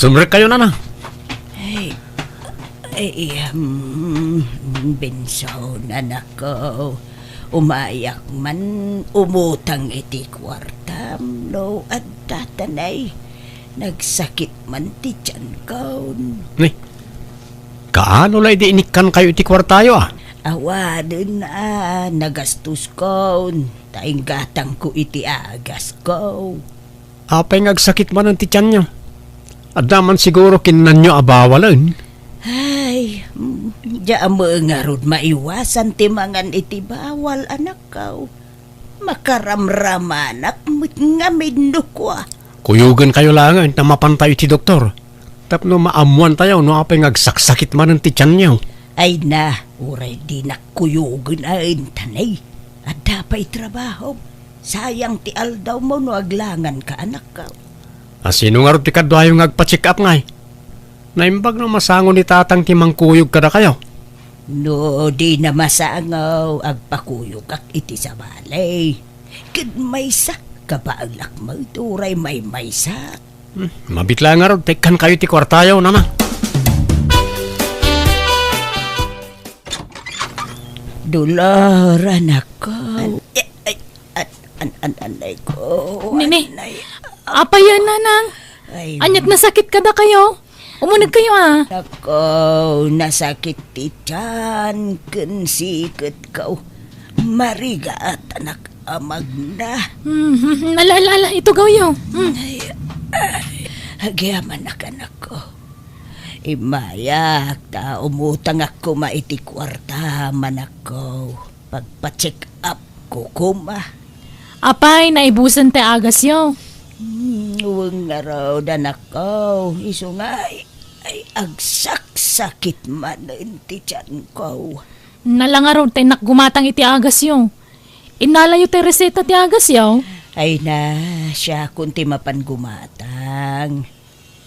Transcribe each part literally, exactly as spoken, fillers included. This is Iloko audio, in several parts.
Dumrek kayo, nana. Ay, ay, hmm, Benson, anakko. Umayak man umutang iti kuartam no adda tanay. Nagsakit man ti tiyankon. Ni, kaano la idi inikkan kayo iti kuartayo, a? Awanen a nagastuskon, ta inggatangko iti agasko. Apay nga agsakit manen ti tianyo? Adda man siguro kinnanyo a bawalen. Ay, mm, diak met ngarud maiwasan ti mangan iti bawal, anakko. Makaramramanak met ngamin no kua. Kuyogen kayo laengen ta mapantayo iti doktor. Tapno maammuantayo no apay nga agsaksakit manen ti tianyo. Ay na, uray dinak kuyogen a intanay. Adda pay trabaho. Sayang ti aldawmo no aglanganka, anakko. A, sino ngarud ti kaduayo nga agpa-check up ngay? Naimbag no masango ni tatang ti mangkuyog kadakayo. No dina masango, agpakuyogak iti sabali. Ket maysa, kabaelak met uray maymaysa. Hmm, mabit la ngarud, ta ikkan kayo ti kuartayo, nana. Dolor, anakko. Ay, ay, an, an, an, anay ko, Nini, anay. Apay a, nanang? Ay, ania't nasakit kadakayo? Umuneg kayo, a. Nako, nasakit ti tian ken siketko. Marigat, anak a magna. Hmm, hmm, hmm. Ala, ala, ala, itugawyo. Hmm. Ay, ay, agyamanak, anakko. Immayak ta umutangak koma iti kuarta, anakko. Pagpa-check up ko koma. Apay, naibusen ti agasyo? Hmm, wen ngarud, anakko. Isu nga, ay, ay, agsaksakit manen ti tianko. Ala ngarud ta innak gumatang iti agasyo. Innalayo ti reseta ti agasyo? Ay na, siakon ti mapan gumatang.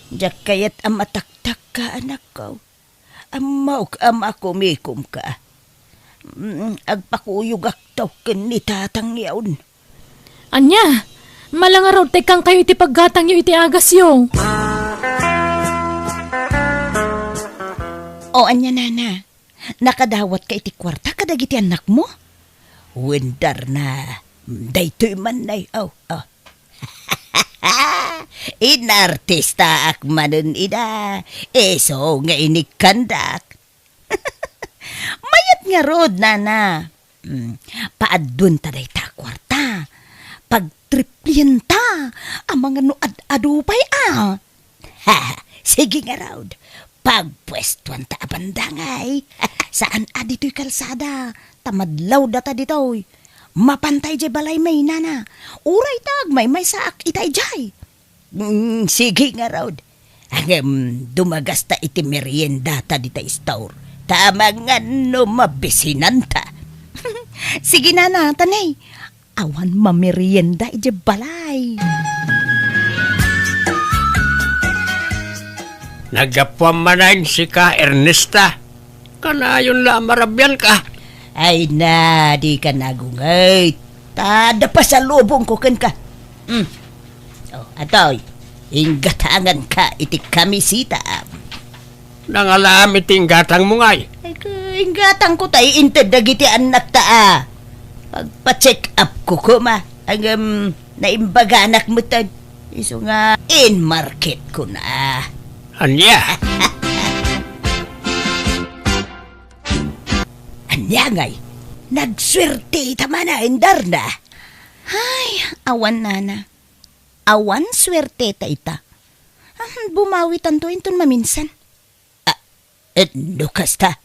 Diak kayat a mataktakka, anakko. Ammok a makumikomka. Mm, agpakuyogakto ken ni tatangyon. Ania? Ala ngarud ta ikkankayo iti paggatangyo iti agasyo. O, ania, nana? Nakadawatka iti kuarta kadagiti annakmo? Wen, Darna, daytoy man nay, aw, aw. Inartistaak manen ida, isu nga inikkandak. Mayat ngarud, nana. Mm, paadduenta dayta a kuarta. Pagtriplienta. Amangan no ad-adu pay, a. Ha, sige ngarud. Pagpuestuanta a bandangay. Saan a ditoy kalsada. Ta madlaw data ditoy. Mapantay jay balay may, nana. Uray ta agmaymaysaak itay jay. Mm, sige ngarud. Ngem, dumagasta iti meriendata dita store. Ta amangan no mabisinanta. Sige, nana, tanay. Awan mamerienda idiay balay. Naggapuam manen sika, Ernesta. Kanayon la a marabianka. Ay na, dika nagunget. Ta adda pasalubongko kenka. Hmm. O, atoy, inggatanganka iti kamiseta. Nangalaam iti inggatangmo ngay? Ay, ka-, inggatangko tay inted dagiti annakta a. Pagpa-check up ko koma. Ngem, naimbaganak metten. Isu nga, inmarketkon a. Ania? Ania ngay? Nagsuerteta manen, Darna? Ay, awan, nana. Awan suerteta ita. Ah, bumawitanto inton maminsan. Ah, et no kasta,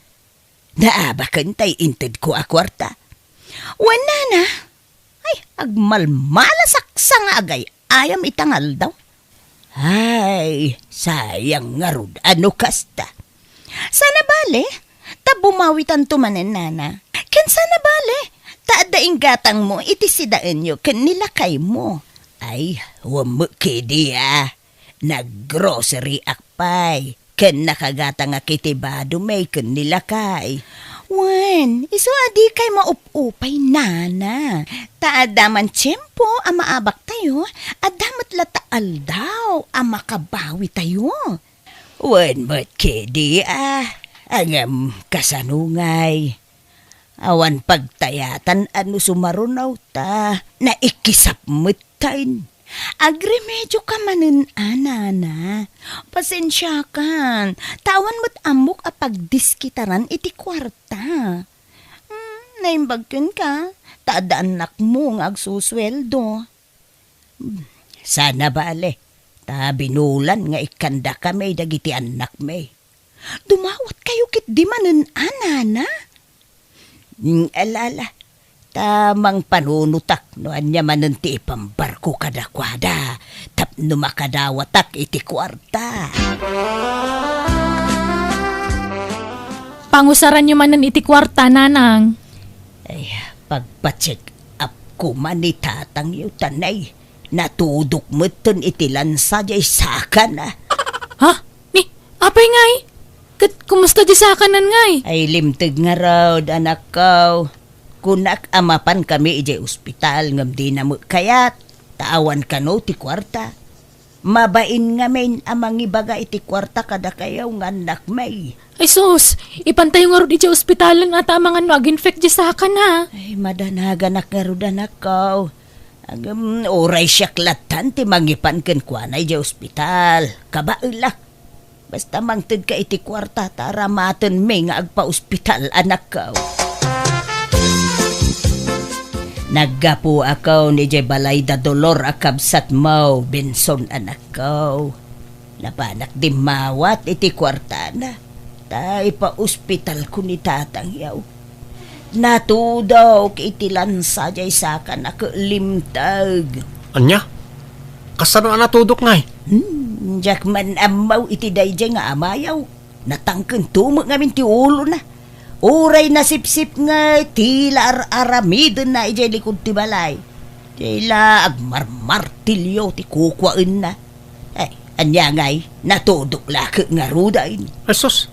naabaken tay intedko a kuarta? Wen, nana. Ay, agmalmalasaksa nga agay-ayam ita nga aldaw. Ay, sayang ngarud a no kasta. Sana bale, ta bumawitanto manen, nana. Ken sana bale, ta adda inggatangmo iti sidaenyo ken ni lakaymo. Ay, wen met kadi a. Naggrocery-ak pay, ken nakagatangak iti badumay ken ni lakay. Wen, isu a dikay maup-upay, nana. Ta adda man tiempo a maabaktayo, adda met latta aldaw a makabawitayo. Wen met kadi a, ngem kasano ngay? Awan pagtayatan a no sumaruno ta naikisap met tayo. Agremedioka manen a, nana. Pasensiakan, ta awan met ammok a pagdiskitaran iti kuarta. Hmm, naimbag kenka, ta adda annakmo nga agsusueldo. Hmm, saan a bale, ta binulan nga ikkandakami dagiti annakmi. Dumawatkayo ketdi manen a, nana? Hmm, ala, ala, ta mangpanunotak no ania manen ti ipambarko kadakuada tapno makadawatak iti kuarta. Pangusaranyo manen iti kuarta, nanang. Ay, pagpa-check up koma ni tatangyo, ta nay, natudok metten iti lansa jay sakana. Ha? Ni, apay ngay? Ket kumusta jay sakanan ngay? Ay, limteg ngarud, anakko. Kunak a mapankami idiay ospital ngem dina met kayat, ta awan kano ti kuarta. Mabain ngamin a mangibaga iti kuarta kadakayo nga annakmi. Ay sus, ipantayo ngarud idiay ospitalen a ta amangan no ag-infect jay sakana. Ay, madanaganak ngarud, anakko. Ngem, uray siak lattan ti mangipan kenkuana idiay ospital. Kabaelak. Basta mangtedka iti kuarta ta aramatenmi nga agpa-ospital, anakko. Naggapuakon idiay balay da Dolor a kabsatmo, Benson, anakko. Napanak dimmawat iti kuartana, ta ipa-ospitalko ni tatangyo. Natudok iti lansa jay sakana ket limteg. Ania? Kasano a natudok ngay? Hmm, diak man ammo iti daydiay nga amayo. Natangkento met ngamin ti ulona. Uray nasipsip nga tila ar-aramidenna idiay likod ti balay. Tila agmarmartilio ti kukuaenna. Ay, ania ngay, natudok la ket ngaruden. Jesus,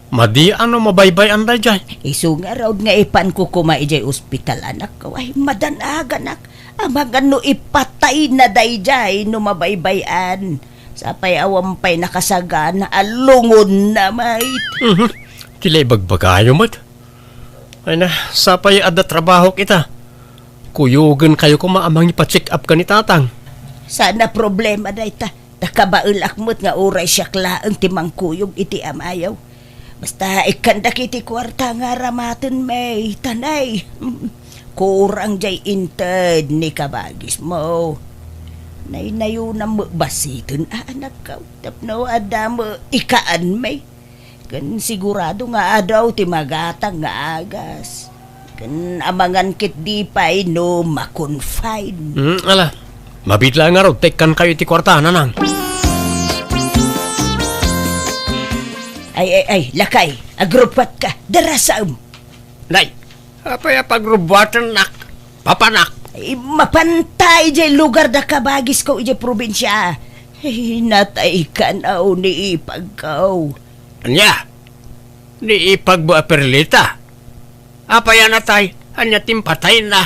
madi a no mabaybay-an daydiay. Isu ngarud nga ipanko koma idiay ospital, anakko. Ay, madanaganak. Amangan no ipatayna daydiay no mabaybay-an. Sapay awan pay nakasagana a lungonna met. Mhm. Ti la ibagbagayo met. Ay na, sapay adda trabahok ita. Kuyogenkayo koma a mangipa-check up ken ni tatang. Saan a problema dayta. Ta kabaelak met nga uray siak laeng ti mangkuyog iti amayo. Basta ikkandak iti kuarta nga aramatenmi, ta nay, kurang jay inted ni kabagismo. Naynayonam met basiten a, anakko, tapno adda met ikaanmi. Ken sigurado nga adu ti magatang nga agas. Ken amangan ketdi pay no ma-confine. Hmm, ala. Mabiit la ngarud ta ikkankayo iti kuarta, nanang. Ay, ay, ay, lakay, agruppatka, darasam. Nay, apay a pagrubbuatennak, papanak? Ay, mapanta idiay lugar da kabagisko idiay probinsia. Ay, natay kanaw ni ipagko. Ania? Ni ipagmo a Perlita? Apay a natay? Ania ti impatayna?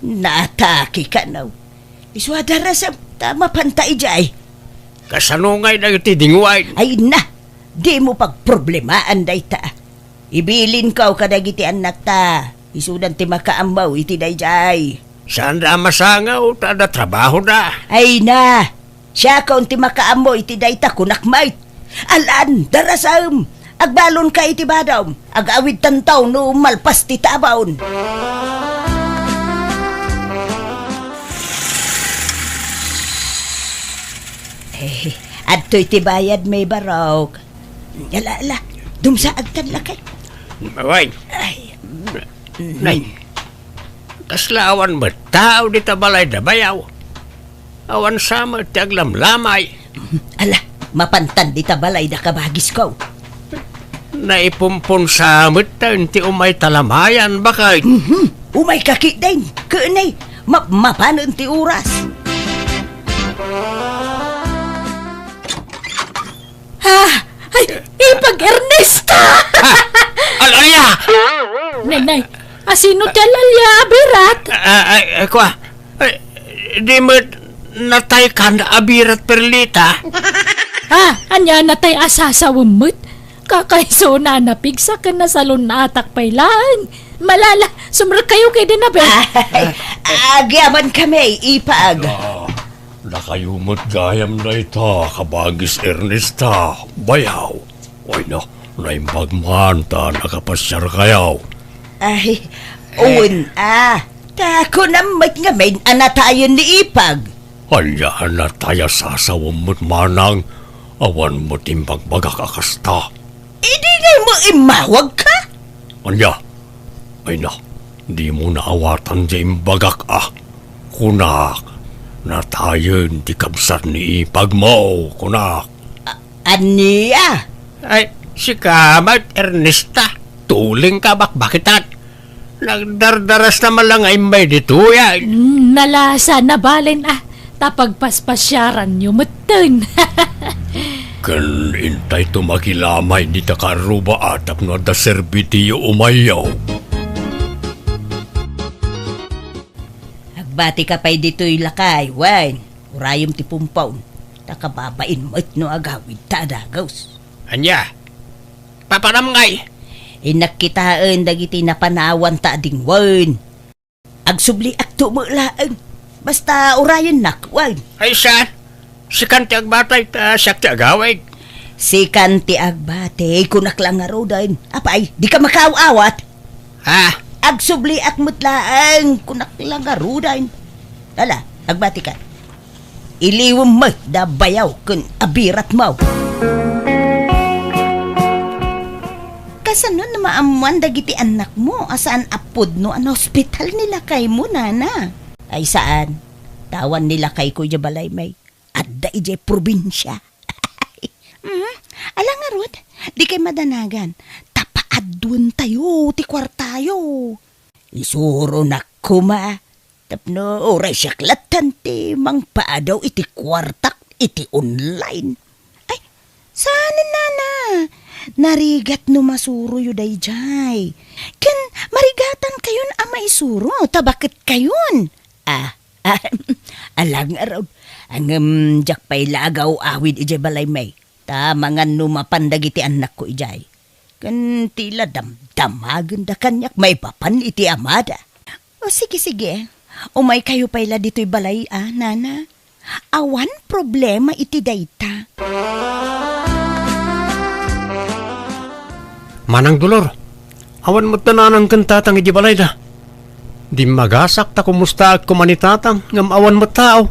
Naatake kanaw. Isu a darasam ta mapanta idiay. Kasano ngay dagiti dinguayen? Ay na, dimo pagproblemaan dayta. Ibilinko kadagiti annakta. Isudan ti makaammo iti daydiay. Saanda a masangaw ta adda trabahoda. Ay na, siakon ti makaammo iti dayta, kunak met. Alan, darasam, agbalonka iti badom. Agawidtanto no malpas ti tabon. Eh, adtoy ti bayadmi, barok. Ala, ala, dumsaagkan, lakay. Awan. Ay. Nay, kasla awan met tao dita balay da bayaw. Awan sa met ti aglamlamay. Ala, mapantan dita balay da kabagisko. Naipumpunsa met ta iti umay talamayan, bakay. Mhm. Umayka ketdin. Ken nay, mapmapanen ti oras. Ah, ay, ipag Ernesta! Ah, al-, ania? Sino ti alalia a birat? Ah, ay, ay, kua. Ay, di met nataykan a birat, Perlita. Ah, ania natay a sasawem met? Kakaiso na napigsa ken nasalun-atak pay laeng. Malala, sumrekkayo kay Denabel. Ay, agyamankami, ipag. Ah, dakayo met gayam dayta, kabagis Ernesta, bayaw. Ay na, naimbag man ta nakapasiarkayo. Ay, wen, ah. Ta kunam met ngamin a natayen ni ipag. Ania a natay a sasawem met manang awan met imbagbagak a kasta? Idi ngay mo immawag ka? Ania? Ay na, di mo naawatan ti imbagak a. Kunak, natayen ti kabsat ni ipag mo, kunak. A-, ania? Ay, sika met, Ernesta. Tuling ka bakbakitan. Nagdardaras na man lang nga immay ditoy, ay. Mm, nalasa, nabalen, ah. Ta pagpaspasiaranyo metten. Ken intay tumakilamay dita karruba a tapno adda serbitiyo umayyo. Agbati ka pay ditoy lakay, wen. Urayem ti pumpaw. Ta kababain met no agawid ta a dagus. Ania? Papanam ngay? Innak kitaen dagiti napanawanta a dingwen. Agsubliak to met laeng. Basta urayennak, wen. Ay, saan? Sikan ti agbatay, ta siak ti agawid. Sikan ti agbatay, kunak la ngaruden. Apay, di ka makaaw-awat? Ha? Agsubliak met laeng, kunak la ngaruden. Ala, agbati ka. Iliwem met da bayaw ken abiratmo. Kasano no maammoan dagiti annakmo a saan a pudno a naospital ni lakaymo, nana? Ay, saan. Ta awan ni lakayko idiay balaymi. Adda idiay probinsia. Mm, ala ngarud, dikay madanagan. Ta paadduentayo ti kuartayo. Isuronak koma tapno uray siak lattan ti mangpaadaw iti kuartak iti online. Ay, saanen, nana. Narigat no masuroyo daydiay. Ken marigatankayon a maisuro ta baketkayon. Ah, ah, ala ngarud. Ngem diak pay la agaw-awid idiay balaymi. Ta mangan no mapan dagiti annakko idiay. Ken ti la damdamagenda kaniak maipapan iti amada. O, sige, sige. Umaykayo pay la ditoy balay, a, nana. Awan problema iti dayta. Manang Dolor, awan met da nanang ken tatang idiay balayda. Dimmagasak ta kumustaak koma ni tatang, ngem awan met tao.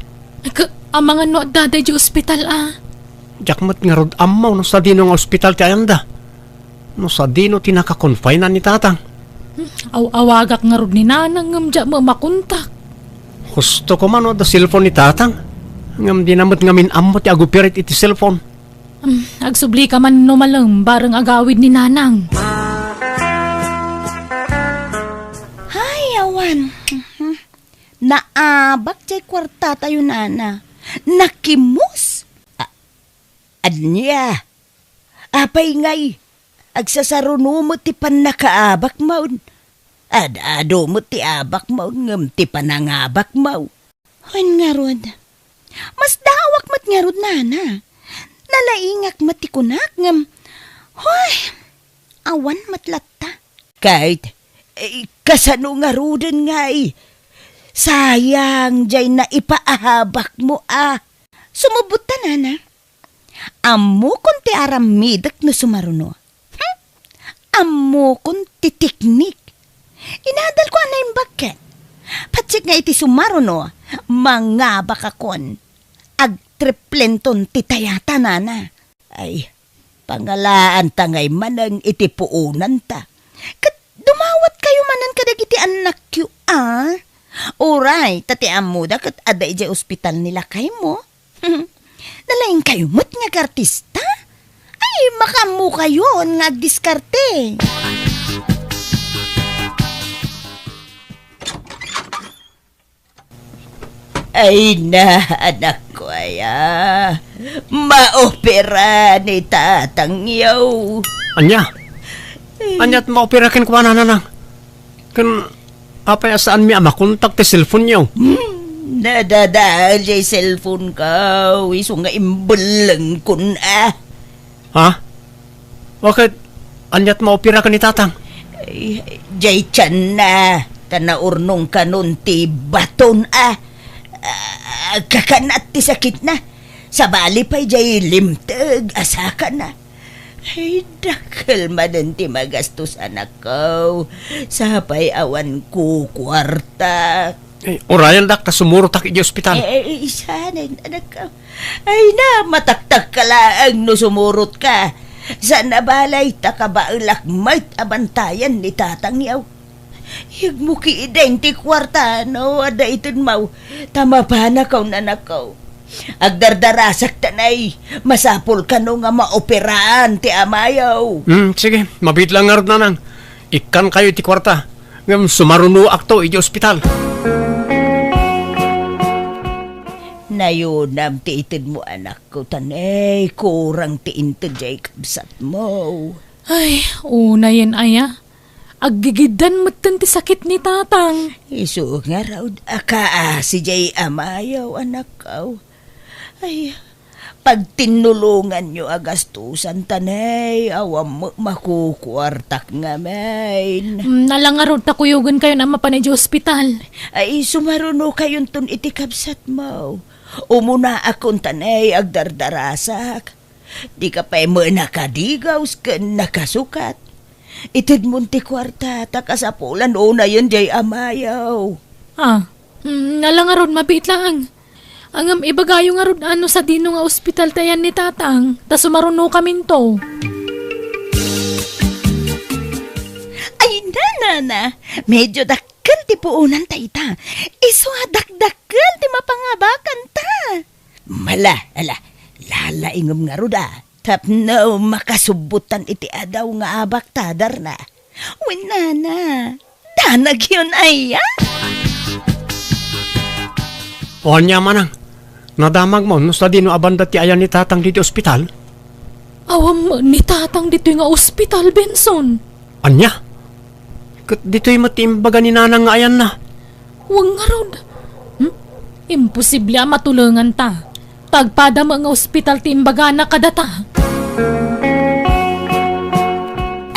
Ka-, amangan no adda daydiay ospital, a? Diak met ngarud ammo no sadino nga ospital ti ayanda. No sadino ti nakakonfine ni tatang. Hmm, aw-awagak ngarud ni nanang ngem diak met makontak. Husto koma no adda cellphone ni tatang. Ngem dina met ngamin ammo ti agoperate iti cellphone. Hmm, agsubli ka man no malem bareng agawid ni nanang. Hay, awan. Mhm. Naabak diay kuartatayo, nana. Nakimus. A-, ania? Apay ngay, agsasaruno met ti pannakaabakmo. Ad-adu met ti abakmo, ngem ti panangabakmo. Wen ngarud, masdaawak met ngarud, nana. Nalaingak met ti kunak, ngem, hoy, awan met latta. Ket, eh, kasano ngaruden ngay? Sayang, diay naipaabakmo, a. Sumubot ta, nana. Ammokon ti aramidek no sumaruno. Hmm? Ammokon ti teknik. Inadalko a naimbag ket. Patsit nga iti sumaruno, mangabakakon. Agtriplenton ti tayata, nana. Ay, pangalaanta ngay manen iti puonanta. Ket dumawatkayo manen kadagiti annakyo, a? Uray, ta ti ammoda ket adda idiay ospital ni lakaymo. Nalaingkayo met nga agartista? Ay, makaammokayon nga agdiskarte. Ay na, anakko aya. Maopera ni tatangyo. Ania? Ania't maopera kenkuana, nanang? Ken apay a saanmi a makontak ti cellphone-yo? Hmm, nadadael jay cellphone-ko, isu nga imbellengkon a. Ha? Bakit? Ania't maopera ken ni Tatang? Ay, jay tianna, ta naurnong kanon ti baton a. Ah, kakanat ti sakitna. Sabali pay jay limteg a sakana. Ay, dakkel manen ti magastos, anakko. Sapay awan kukuarta. Ay, urayan, Dak, ta sumurotak idiay ospital. Eh, eh, isa na, anakko. Ay na, mataktak ka laeng no sumurotka. Saan a balay, ta kabaelak met a bantayan ni Tatang yaw. Yegmo kiden ti kuarta no adda itedmo, ta mapanakaw, anakko. Agdardarasak ta nay, masapul kano nga maoperaan ti amayo. Hmm, sige, mabiit lang ngarud, Nanang. Ikkankayo iti kuarta, ngem sumarunoakto iti ospital. Nayunam ti itedmo, anakko, ta nay, kurang ti inted jay kabsatmo. Ay, unayen aya. Aggigiddan metten ti sakit ni Tatang. Isu ngarud a kaasi jay amayo, anakko. Ay, pagtinnulonganyo a gastusan ta nay, awan met makukuartak ngamin. Mm, ala ngarud ta kuyogenkayon a mapan idiay ospital. Ay, sumarunokayonton iti kabsatmo. Umunaakon ta nay, agdardarasak. Dika pay met nakadigaws ken nakasukat. Itedmon ti kuarta ta kasapulan unayen jay amayo. Ah, mm, ala ngarud, mabiit laeng. Ngem ibagayo ngarud a no sadino nga ospital ti ayan ni Tatang, ta sumarunokaminto. Ay, nanana, medyo dakkel ti puonanta ita. Isu a dakdakkel ti mapangabakanta. Mala, ala, lalaingem ngarud a. Tapno makasubbotan iti adaw nga abakta, Darna. Wen nana, danagyon aya? O ania, manang, nadamagmo no sadino a banda ti ayan ni Tatang ditoy ospital? Awan met ni Tatang ditoy nga ospital, Benson. Ania? Ket ditoy met ti imbaga ni Nanang nga ayanna. Wen ngarud. Hmm? Imposible a matulenganta. Ta agpada met nga ospital ti imbagana kadata.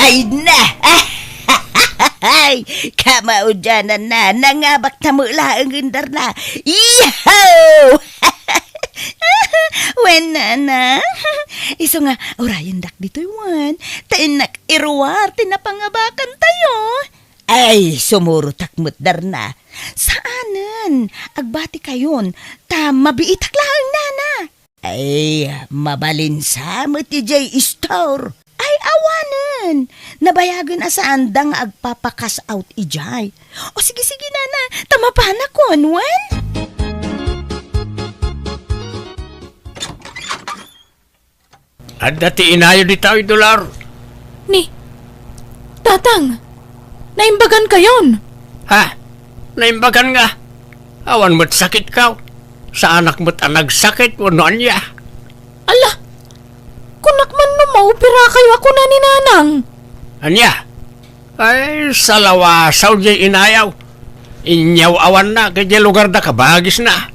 Ay na! Ay! Kamaudiananna, nangabakta met laeng, Darna. Yahoo! Wen nana. Isu nga, urayendak ditoy wen. Ta innak iruar ti napangabakantayo. Ay, sumurotak met, Darna. Saanen, agbatikayon, ta mabiitak laeng, nana. Ay, mabalin sa met idiay istor. Ay, awanen. Nabayagen a saanda nga agpapa-cash out idiay. O, sige, sige, nana. Ta mapanakon, wen? Adda ti inayo ditoy, Dolor. Ni, Tatang, naimbagankayon? Ha? Naimbagan nga? Awan met sakitko. Saanak met a nagsakit wenno ania. Ala, kunak man no maoperakayo a kuna ni Nanang. Ania? Ay, salawasaw diay inayaw. Inyaw-awanna idiay lugarda kabagisna.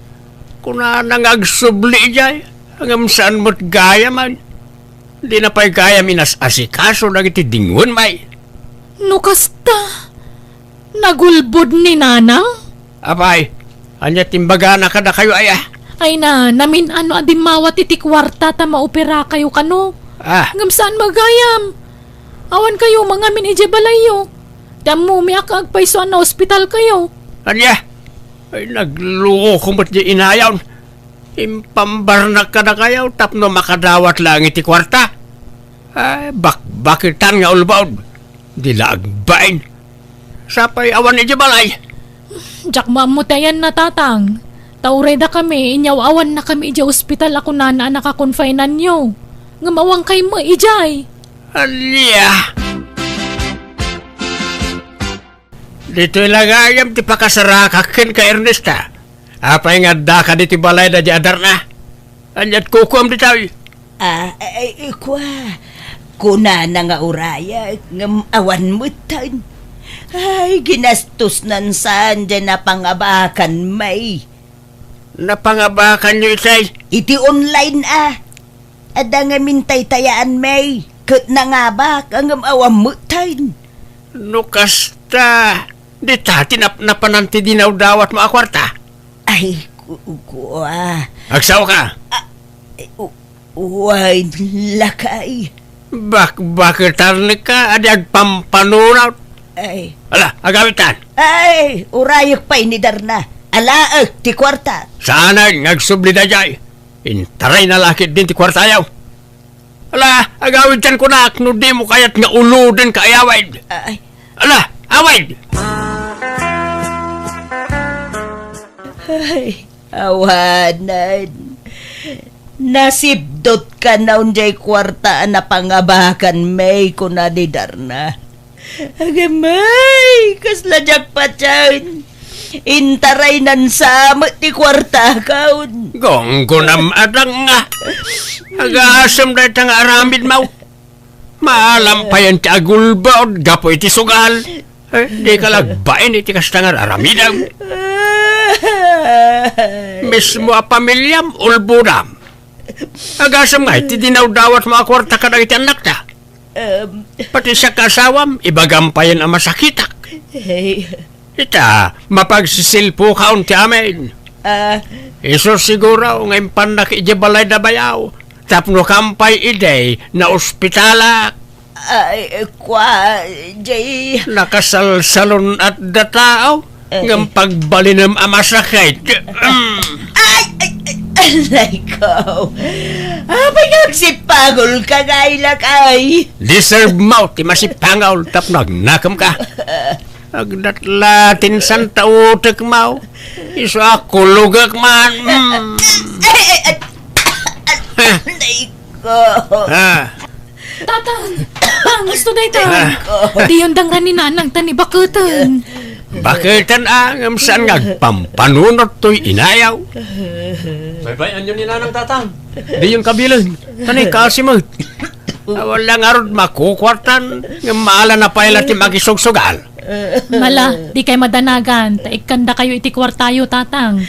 Kunana nga agsubli idiay, ngem saan met gayamen. Dina pay gayam inas-asikaso dagiti dingwen, may. No kasta, nagulbod ni Nanang? Apay, ania ti imbagana kadakayo, aya? Ay na, namin-ano a dimmawat iti kuarta ta maoperakayo kano. Ah. Ngem saan met gayam. Awan kayo mangamin idiay balayyo. Ti ammomi a agpayso a naospitalkayo. Ania? Ay, nagloko met diay inayon. Impambarnak kadakayo tapno makadawat laeng iti kuarta. Ay, bakbakitan nga ulbod. Di la agbain. Sapay awan idiay balay. Diak maammo ti ayanna, Tatang. Ta uray dakami, inyaw-awannakami idiay ospital a kunana a nakakonfinanyo. Ngem awankay met idiay. Ania? Ditoy la gayam ti pakasarakak kenka, Ernesta. Apay nga addaka ditoy balay da di adarna? Ania't kukuam ditoy? Ah, ay, ay, kua. Kunana nga urayak, ngem awan metten. Ay, ginastosnan saan diay napangabakan, may. Napangabakanyo itay? Iti online, a. Adda ngamin taytayaan, may. Ket nangabak, ngem awan metten. No kasta, dita ti nap-, napanan ti dinawdawatmo a kuarta? Ay, ku-, ku-, ah. Agsaoka? Ah, eh, u-, Wen, lakay. Bakbaketanka a di agpampanunot. Ay. Ala, agawidtan. Ay, urayek pay ni Darna. Alaek ti kuarta. Saanen nga agsubli daydiay. Intarayna la ketdin ti kuartayo. Ala, agawidtan kunak no dimo kayat nga uloden ka ayawid. Ay. Ala, awid! Ay, awanen. Nasipdutkan diay kuarta a napangabakan, may, kuna ni Darna. Agamay, kasla diak patien. Intaraynan sa met ti kuartakon. Gunggonam a dang nga. Agasem dayta nga aramidmo. Maalam payen ti agulbod gapu iti sugal. Eh, dika la agbain iti kasta nga aramidem. Mismo a pamiliam, ulbodam. Agasem nga iti dinawdawatmo a kuarta kadagiti annakta. Em. Pati siak nga asawam, ibagam payen a masakitak. Hey. Ita, mapagsisilpokon ti amin. Ah. Isu siguro nga impannak idiay balay da bayaw. Tapno kaam pay idi, naospitalak. Ay, kua, jay. Nakasalsalun-at da tao, eh, ngem pagbalinem a masakit. Mm. Ay, ay, ay, aray ko. Apay nga agsipangol ka, nga ilak, ay? Deserve mo ti masipangol tapno agnakem ka. Agdat la ti insan ta utek, maw. Isu a kulogek man. Mm. Ay, ay, ay. Aray ko. Ah. Tatang! Tatang, gusto dayta. Ah. Diyon dangran ni Nanang ta ni baketen. Baketen, a, ngem saan nga agpampanunot toy inayaw? Baybay-anyo ni Nanang, Tatang. Diyon kabilen. Tanay kasi mo. Awan la ngarud makukuartan, ngem maala na pay la ti makisugsugal. Mala, dikay madanagan, ta ikkandakayo iti kuartayo, Tatang.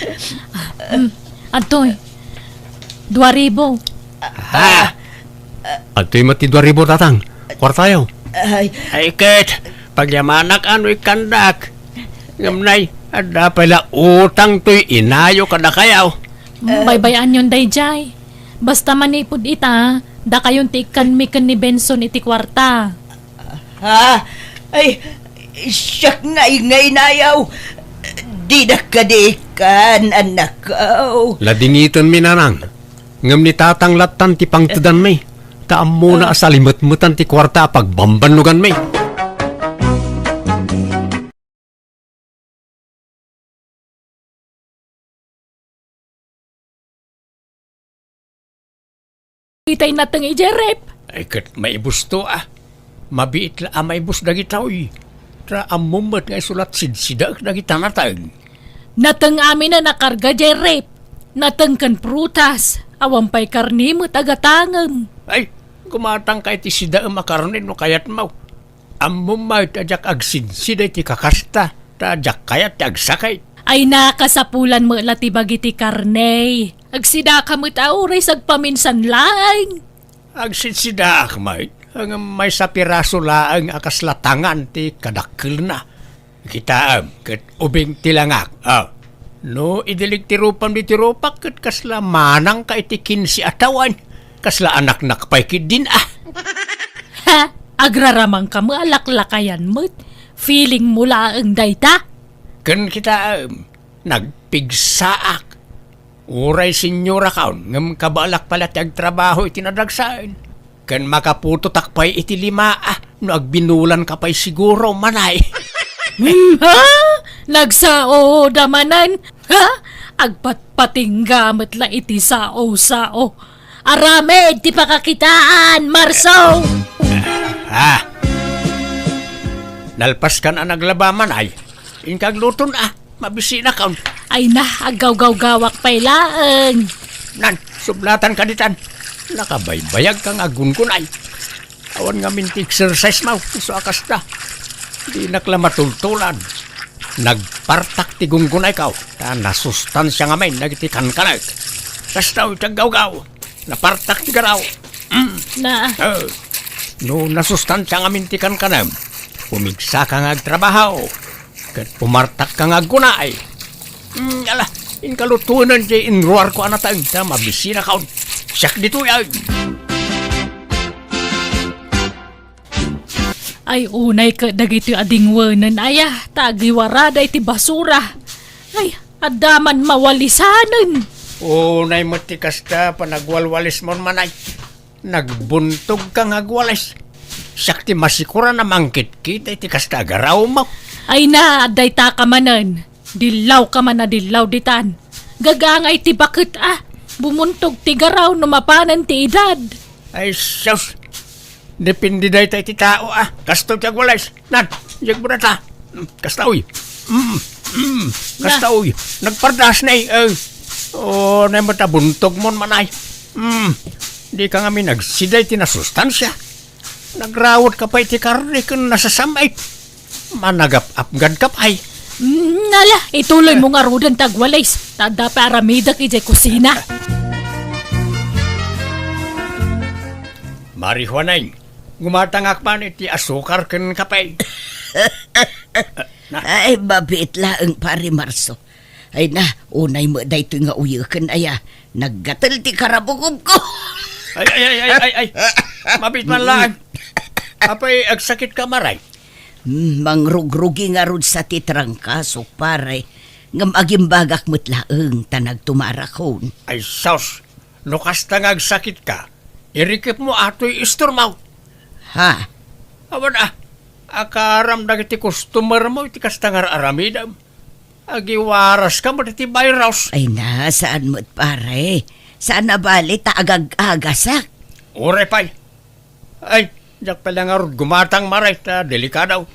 Ah, mm, adtoy. Dua ribu. Ha? Adtoy met ti dua ribu, Tatang. Kuartayo. Ay. Ay, ket, pagyamanak a no ikkandak. Ngem nay, adda pay la utang toy inayo kadakayo. Mm, baybay-anyon daydiay. Basta manipud ita, dakayon ti ikkanmi ken ni Benson iti kuarta. Ha? Ay, siak ngay nga inayaw. Dinak kadi ikkan, annakko. Ladingitenmi, Nanang. Ngem ni Tatang lattan ti pangtedanmi. Ta ammona a salimetmetan ti kuarta a pagbambannoganmi. Itay nateng idiay ref. Ay, ket maibusto, a. Mabiit la a maibus dagitoy. Ta ammom met nga isu la sidsida dagita nateng. Nateng aminen a karga idiay ref. Nateng ken prutas. Awan pay karne met a gatangem. Ay, gumatangka iti sidaem a karne no kayatmo. Ammom met a diak agsidsida iti kakasta, ta diak kayat ti agsakit. Ay, nakasapulan met la ti bagi ti karne. Agsidaka met a uray sagpaminsan laeng. Agsidsidaak met, ngem maysa piraso laeng a kasla tangan ti kadakkelna. Kitaem, ket ubing ti langak. Ah, no idilig ti rupam ditoy rupak, ket kasla manangka iti kinse a tawen. Kasla anaknak pay ketdin, a. Ha? Agraramangka met a laklakayan met. Feeling mo laeng dayta? Ken kitaem, nagpigsaak. Uray senyorakon, ngem kabaelak pay la ti agtrabaho iti nadagsen. Ken makaputotak pay iti lima, a, no agbinulanka pay siguro, manay. Hmm, ha? Nagsaoda manen? Ha? Agpatpatingga met la iti sao-sao. Aramid ti pakakitaan, Marso! Ah. Nalpaskan a naglaba, manay. Inka agluton, a. Mabisinakon. Ay na, aggawgawgawak pay laeng. Nan, sublatanka ditan. Nakabaybayagka nga agungunay. Awan ngamin ti exercise mo, isu a kasta. Dinak la matultulan. Nagpartak ti gunggunayko, ta nasustansia ngamin dagiti kankanek. Kasta ti aggawgaw. Napartak ti garaw. Mm. Na. Eh, no nasustansia ngamin ti kankanem, pumigsaka nga agtrabaho, ket pumartakka nga aggunay. Mm, ala, inka lutoenen ti inruarko a nateng ta mabisinakon. Siak ditoy, ay. Ay, unay ket dagitoy a dingwenen, aya, ta agiwarada iti basura. Ay, adda man mawalisanen. Unay met ti kasta, panagwalwalismon manay. Nagbuntogka nga agwalis. Siak ti masikuran a mangkitkita iti kasta a garawmo. Ay na, adda itaka manen. Dillawka man a dillaw ditan. Gagangay ti baket a. Bumuntog ti garaw no mapanen ti edad. Ay, sus! Depende dayta iti tao a. Kastoy ti agwalis. Nan, diak mo data. Mm, kasta, uy. Mm, mm, kasta, uy. Nagpardas na, eh. Oh, nay mo ta buntog mon manay. Mm, di ka ngamin nagsiday ti nasustansia. Nagrawot ka pay ti karne ken nasasam-it. Managap-apgad ka pay. Mm, ala, ituloy mo ngaruden ti agwalis. Ta adda pay aramidek idiay kusina. Mari Juaneng, gumatangak man iti asukar ken kape. Ay, mabiit laeng, Pare Marso. Ay na, unay met daytoy nga uyeken aya. Naggatel ti karabukobko. Ay, ay, ay, ay, ay, ay. Mabiit man laeng. Apay, agsakit ka, Mari? Hmm, mangrugrugi ngarud sa ti trangkasok, pare. Ngem agimbagak met laeng ta nagtumarakon. Ay, sus! No kasta nga agsakit ka, irikep mo atoy istormo. Ha? Awan a, akaram dagiti customer mo iti kasta nga ar-aramidem. Agiwaras ka met iti virus. Ay na, saan met, pare? Saan a bali ta agag-agasak? Uray pay. Ay, diak pay la ngarud gumatang, Mari, ta delikado.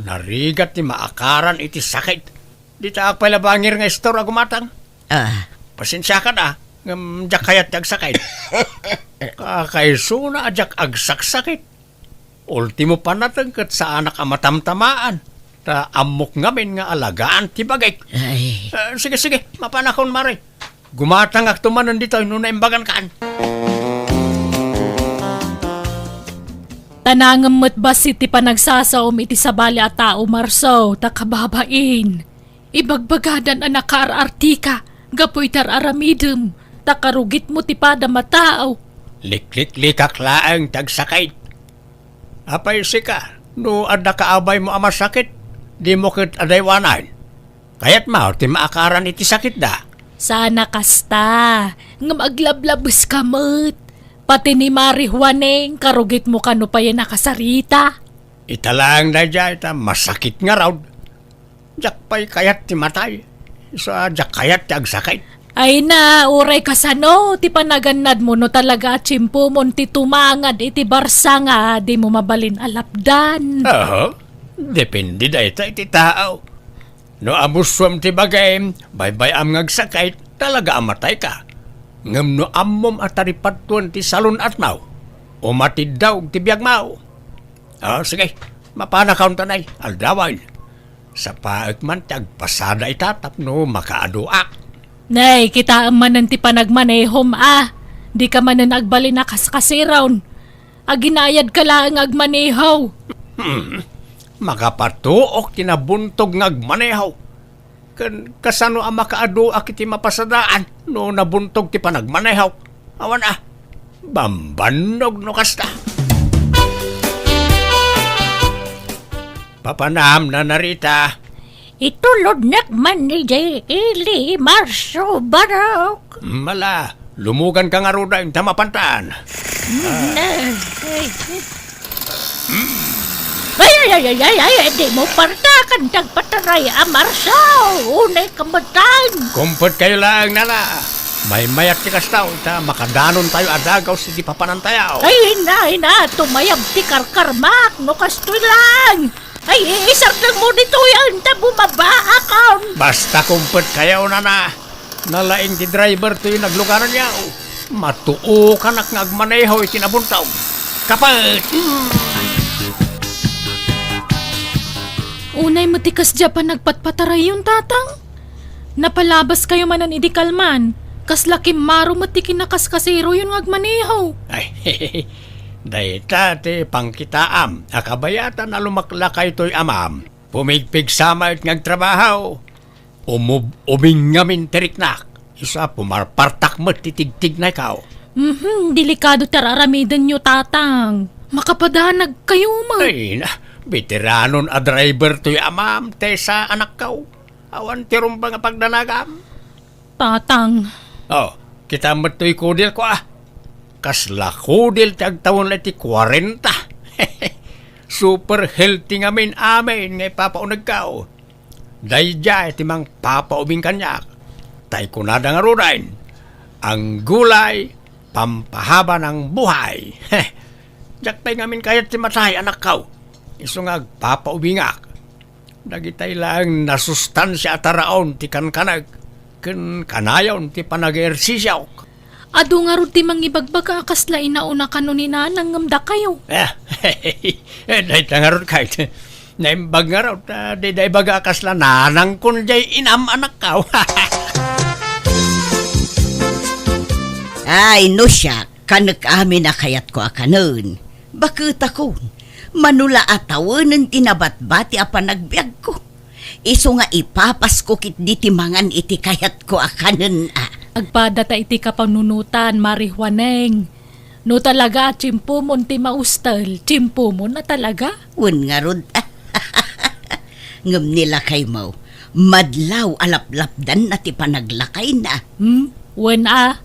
Narigat ti maakaran iti sakit. Dita ak pay la bangir nga istor a gumatang. Ah. Pasensiakan a, ngem diak kayat ti agsakit. Kakaisuna a diak agsaksakit. Ultimo panateng ket saanak a matamtamaan, ta ammok ngamin nga alagaan ti bagik. Ay. Eh, sige, sige, mapanakon, Mari. Gumatangakto manen ditoy no naimbagankan. Ta nangem met bassit ti panagsasaom iti sabali a tao, Marso, ta kababain. Ibagbagadan a nakaar-artika gapu iti ar-aramidem, ta karugitmo ti padam a tao. Likliklikak laeng ti agsakit. Apay sika, no adda kaabaymo a masakit, dimo ket adaywanan. Kayatmo ti maakaran iti sakitda. Saan a kasta, ngem aglablabeska met. Pati ni Mari Juaneng, karugitmo kano payen a kasarita. Ita laeng daydiay ta masakit ngarud. Diak pay kayat ti matay. Isu a diak kayat ti agsakit. Ay na, uray kasano ti panagannadmo no talaga a tiempomon ti tumangad iti barsa nga dimo mabalin a lapdan. Aha, depende dayta iti tao. No amusuam ti bagim, baybay-am nga agsakit, talaga a matayka. Ngem no ammom a taripadtuan ti salun-atmo, umatiddog ti biagmo. Ah, sige, mapanakon ta nay, aldawen. Sapaek man ti agpasada ita tapno makaaduak. Nay, kitaem manen ti panagmanehom a. Dika manen agbalin a kaskasiron. Aginayadka laeng nga agmaneho. Hmm. Makapatuok ti nabuntog nga agmaneho. Ken kasano a makaaduak iti mapasadaan no nabuntog ti panagmanehok? Awan a, bambannog no kasta. Papanam, Nana Rita. Itulodnek man ni J L Marso Barok. Mala, lumugan ka ngaruden ta mapantan. Mm, eh, eh. Ay, ay, ay, ay, ay, ay, di mo partakan ti agpataray a Marso, unay kametan. Kumpet kayo laeng, Nana. Maymayat ti kasta, ta makadanon tayo a dagaw sidi papanan tayo. Ay, ina, ina, tumayab ti karkarmak, no kastoy lang. Ay, iisardeng mo ditoy, anta bumabaakon. Basta kumpet kayo, Nana. Nalaing ti driver toy nagluganan yaw. Matuokanak nga agmaneho iti nabuntog. Kapet! Mm. Unay met ti kasdi a panagpatpatarayyon, Tatang. Napalabaskayo manen idi kalman. Kasla kimmaro met ti kinakaskaseroyon nga agmaneho. Ay, dayta ti pangkitaam a kabayatan a lumaklakaytoy, Amam. Pumigpigsa met nga agtrabaho. Umub-ubing ngamin ti riknak. Isu a pumarpartak met ti tigtignayko. Mhm, delikado ti ar-aramidenyo, Tatang. Makapadanagkayo met. Ay, na, beteranon a driver toy Amam, Tessa, anakko. Awan ti rumbeng a pagdanagam. Tatang. Oh, kita met toy kudelko, ah. Kasla kudel ti agtawen la iti kuarenta. Super healthy ngamin amin nga ipapaunegko. Daydiay ti mangpapaubing kaniak. Tay kunada ngaruden, "Ang gulay, pampahaba ng buhay." Diak pay ngamin kayat ti matay, anakko. Isu nga agpapaubingak. Dagitay laeng nasustansia a taraon ti kankanek ken kanayon ti panag-ehersisiok. Adu ngarud ti mangibagbaga a kasla inauna kano ni Nanang ngem dakayo. Eh, eh, dayta ngarud kayat. Naimbag ngarud, ah, dida ibaga a kasla nanangkon jay inam, anakko. Ay, no siak, kanek amin a kayatko a kanen. Baketakon, mano la a tawenen ti nabatbati a panagbiagko. Isu nga ipapasko ketdi ti mangan iti kayatko a kanen a. Agpada ta iti kapanunotan, Mari Juaneng. No talaga a tiempomon ti maustel, tiempomon a talaga. Wen ngarud. Ngem ni lakaymo, madlaw a laplapdanna ti panaglakayna. Hmm? Wen a,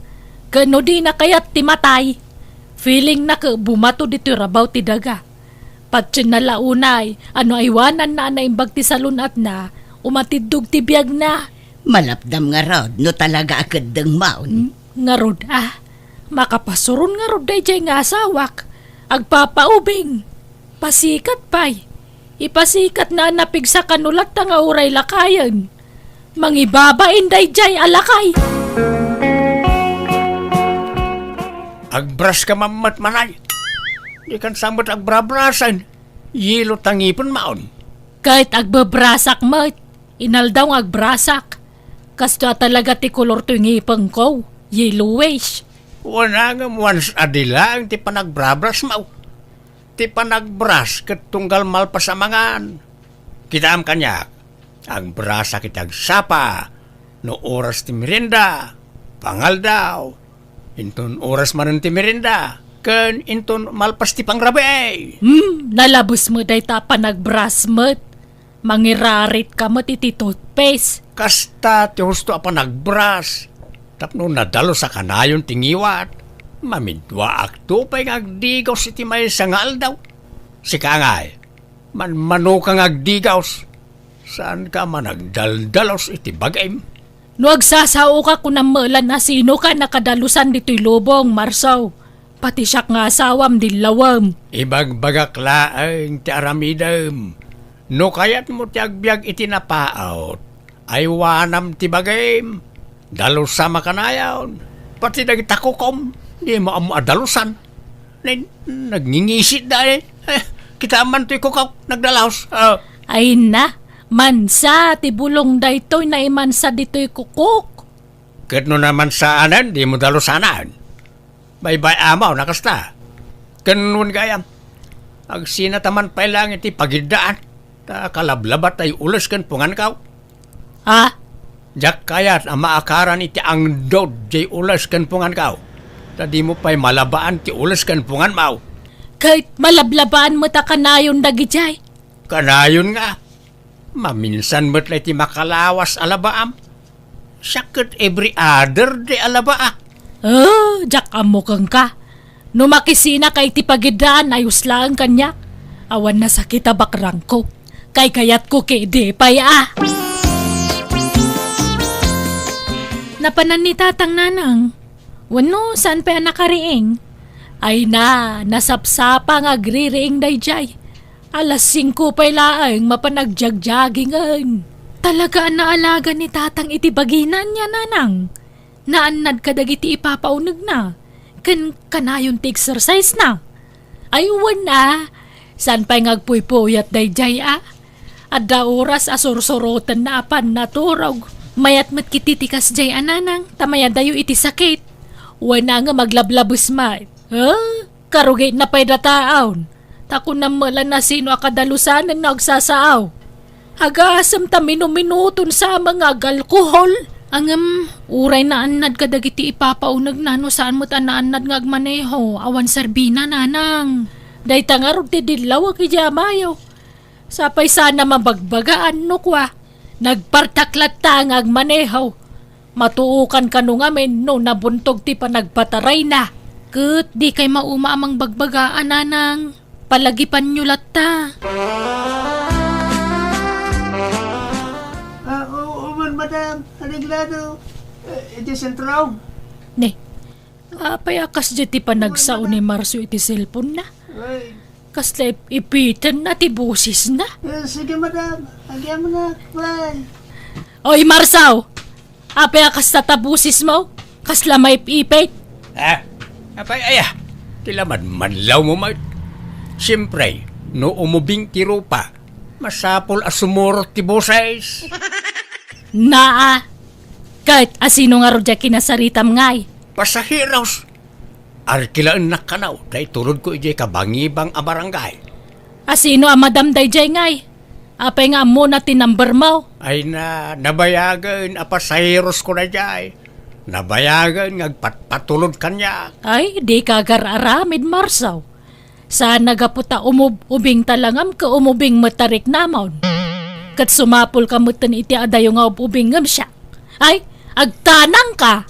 ket no dina kayat ti matay, feelingna ket bumato ditoy rabaw ti daga. Patienna la unay a no aywananna a naimbag ti salun-atna, umatiddog ti biagna. Malapdam ngarud no talaga a keddengmon. Hmm? Ngarud a, makapasuron ngarud daydiay nga asawak. Agpapaubing. Pasikat pay. Ipasikatna a napigsa kano latta nga uray lakayen. Mangibabain daydiay a lakay. Agbras ka mammet manay. Dikan sa met agbrabrasen. Yelo ta ngipenmon. Ket agbebrasak met. Inaldaw nga agbrasak. Kasto a talaga ti kolor toy ngipengko. Yellowish. Wen a ngem once a day laeng ti panagbrabrasmo. Ti panagbras ket tunggal malpas a mangan. Kitaem kaniak, agbrasak iti agsapa, no oras ti merienda, pangaldaw, inton oras manen ti merienda, ken inton malpas ti pangrabii. Hmm, nalabes met dayta a panagbras met. Mangirarit ka met iti toothpaste. Kasta ti husto a panagbras. Tapno nadalus a kanayon ti ngiwat, mamidwaakto pay nga agdigaws iti maysa nga aldaw. Sika ngay, manmano ka nga agdigaws. Saan ka man agdaldalus iti bagim. No agsasaoka, kunam met la a sino ka nakadalusan ditoy lubong, Marso. Pati siak nga asawam, dillawem. Ibagbagak laeng ti aramidem. No kayatmo ti agbiag iti napaut, aywanam ti bagim. Dalusam a kanayon. Pati dagita kukom, dimo ammo a dalusan. Nen, nagngingisi da, eh. Eh, kitaem man toy kukok, nagdalus. Ah. Ay na, mansa ti bulong daytoy naimansa ditoy kukok. Ket no namansaanen, dimo dalusanan. Baybay-am a kasta. Ken wen gayam, agsinata man pay laeng iti pagiddaan, ta kalablaba tay ules ken punganko. Ha? Diak kayat a maakaran iti angdod jay ules ken punganko, ta dimo pay malabaan ti ules ken punganmo. Ket malablabaan met a kanayon dagijay. Kanayon nga. Maminsan met la iti makalawas a labaam. Siak ket every other day a labaak. Oh, diak ammo kenka. No makisinaka iti pagiddaan, ayos laeng kaniak. Awan nasakit a bakrangko. Kaykayatko ketdi pay a. Napanan ni Tatang, Nanang. Wenno, saan pay a nakariing? Ay na, nasapsapa nga agririing daydiay. Alas singko pay laeng mapan agjagjagingen. Talaga a naalaga ni Tatang iti bagina ania, Nanang. Naannad kadagiti ipapaunegna, ken kanayon ti exercise na. Ay, wen a, saan pay nga agpuypuyat daydiay a? Adda oras a sursurotenna a pannaturog. Mayat met kiti ti kasdiay a nanang, ta mayadayo iti sakit. Wen a nga maglablabes met. Huh? Karugitna pay dataon. Ta kunam met la no sino a kadalusanen no agsasaaw. Agasem ta minuminuton sa nga agalkohol. Ngem, uray naannad kadagiti ipapaunegna no saan met a naannad nga agmaneho, awan serbina, nanang. Dayta ngarud ti dillawek idiay amayo. Sapay sana mabagbagaan no kua, nagpartak latta nga agmaneho. Matuokan kano ngamin no nabuntog ti panagpatarayna. Ket dikay mauma a mangbagbaga, nanang. Palagipanyo latta. Ah, oo man, madam. Areglado. Eh, iti sentro? Ne, apay a kasdiay ti panagsao ni Marso iti cellphone-na? Ay. Kasla ip-, ipitenna ti bosesna? Eh, sige, madam. Agyamanak. Bye. Oy, Marso! Apay a kasta ta bosesmo? Kasla maip-ipit? Ah, apay aya? Ti lamadmadlawmo met. Siempre, no umubing ti rupa, masapul a sumurot ti boses. Naa. Ket asino ngarud diay kinasaritam, ngay? Pasaheros. Arkilaennak kano ta itulodko idiay kabangibang a barangay. Asino a madam daydiay, ngay? Apay nga ammona ti number-mo? Ay na, nabayagen a pasaherosko daydiay. Nabayagen nga agpatpatulod kaniak. Ay, dika agar-aramid, Marso. Saan a gapu ta umub-ubingta la ngem ket umubing met ta riknamon. Ket sumapulka metten iti adayo nga ub-ubing ngem siak. Ay, agtanangka!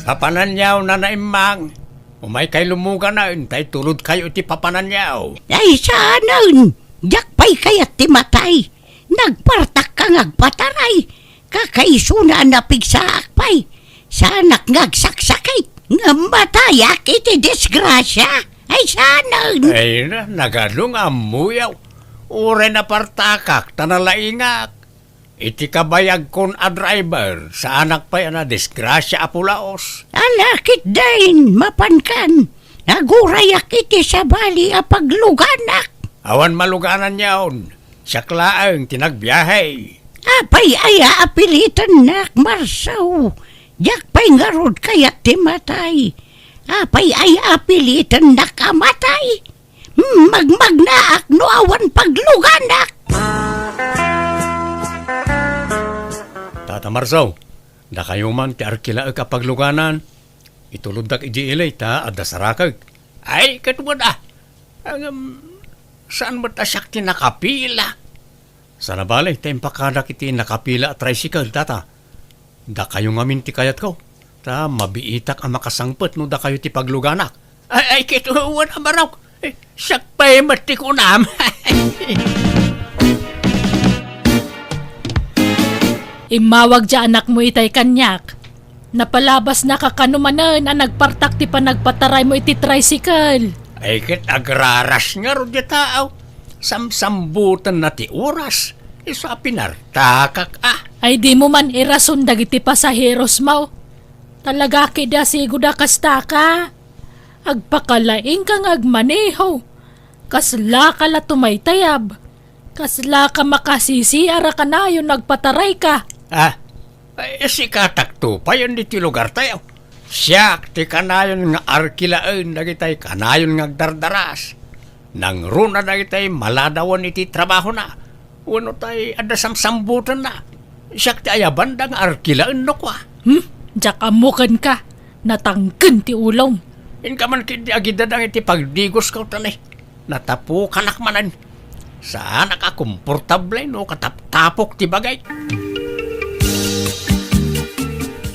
Papananyaw, Nana Immang. Umaykay lumuganaen ta itulodkayo iti papananyaw. Ay, saanen! Diak pay kayat ti matay. Nagpartakka nga agpataray. Kakaisuna a napigsaak pay. Saanak nga agsaksakit. Ngem matayak iti disgrasia. Ay, saanen! Ay na, nagano nga ammoyaw. Uray napartakak ta nalaingak. Iti kabayagkon a driver, saanak pay a nadisgrasia a pulaos. Ala, ketdin, mapankan. Nagurayak iti sabali a pagluganak. Awan malugananyon. Siak laeng ti nagbiahe. Apay aya a pilitennak, Marso? Diak pay ngarud kayat ti matay. Apay aya a pilitennak a matay? Hmm, magmagnaak no awan pagluganak. Tata Marso, dakayo man ti arkilaek a pagluganan. Ituloddak idiay ili ta adda sarakek. Ay, ket wen a. Ngem, saan met a siak ti nakapila? Sana bale, ta impakadak iti nakapila a tricycle, tata. Dakayo ngamin ti kayatko, ta mabiitak a makasangpet no dakayo ti pagluganak. Ay, ay, ket wen a, barok. Eh, siak pay met ti kunam. Immawag diay anakmo itay kaniak. Napalabasnaka kano manen a nagpartak ti panagpataraymo iti tricycle. Ay, ket agraras ngarud diay tao. Samsambutenna ti oras. Isu a pinartakak a. Ay, dimo man irason dagiti pasaherosmo. Talaga ketdi a sigud a kastaka. Agpakalaingka nga agmaneho. Kaslaka la tumaytayab. Kaslaka makasisiar a kanayon nagpatarayka. Ah, ay, sikatakto payen ditoy lugartayo. Siak ti kanayon nga arkilaen dagitay kanayon nga agdardaras. Nangruna dagitay maladawen iti trabahona. Wenno tay adda samsambutenna. Siak ti ayabanda nga arkilaen no kua. Hmm? Diak ammo kenka. Natangken ti ulom. Inka man ketdi agidadang iti pagdigosko, tane. Natapukanak manen. Saanak a komportable no kataptapok ti bagay.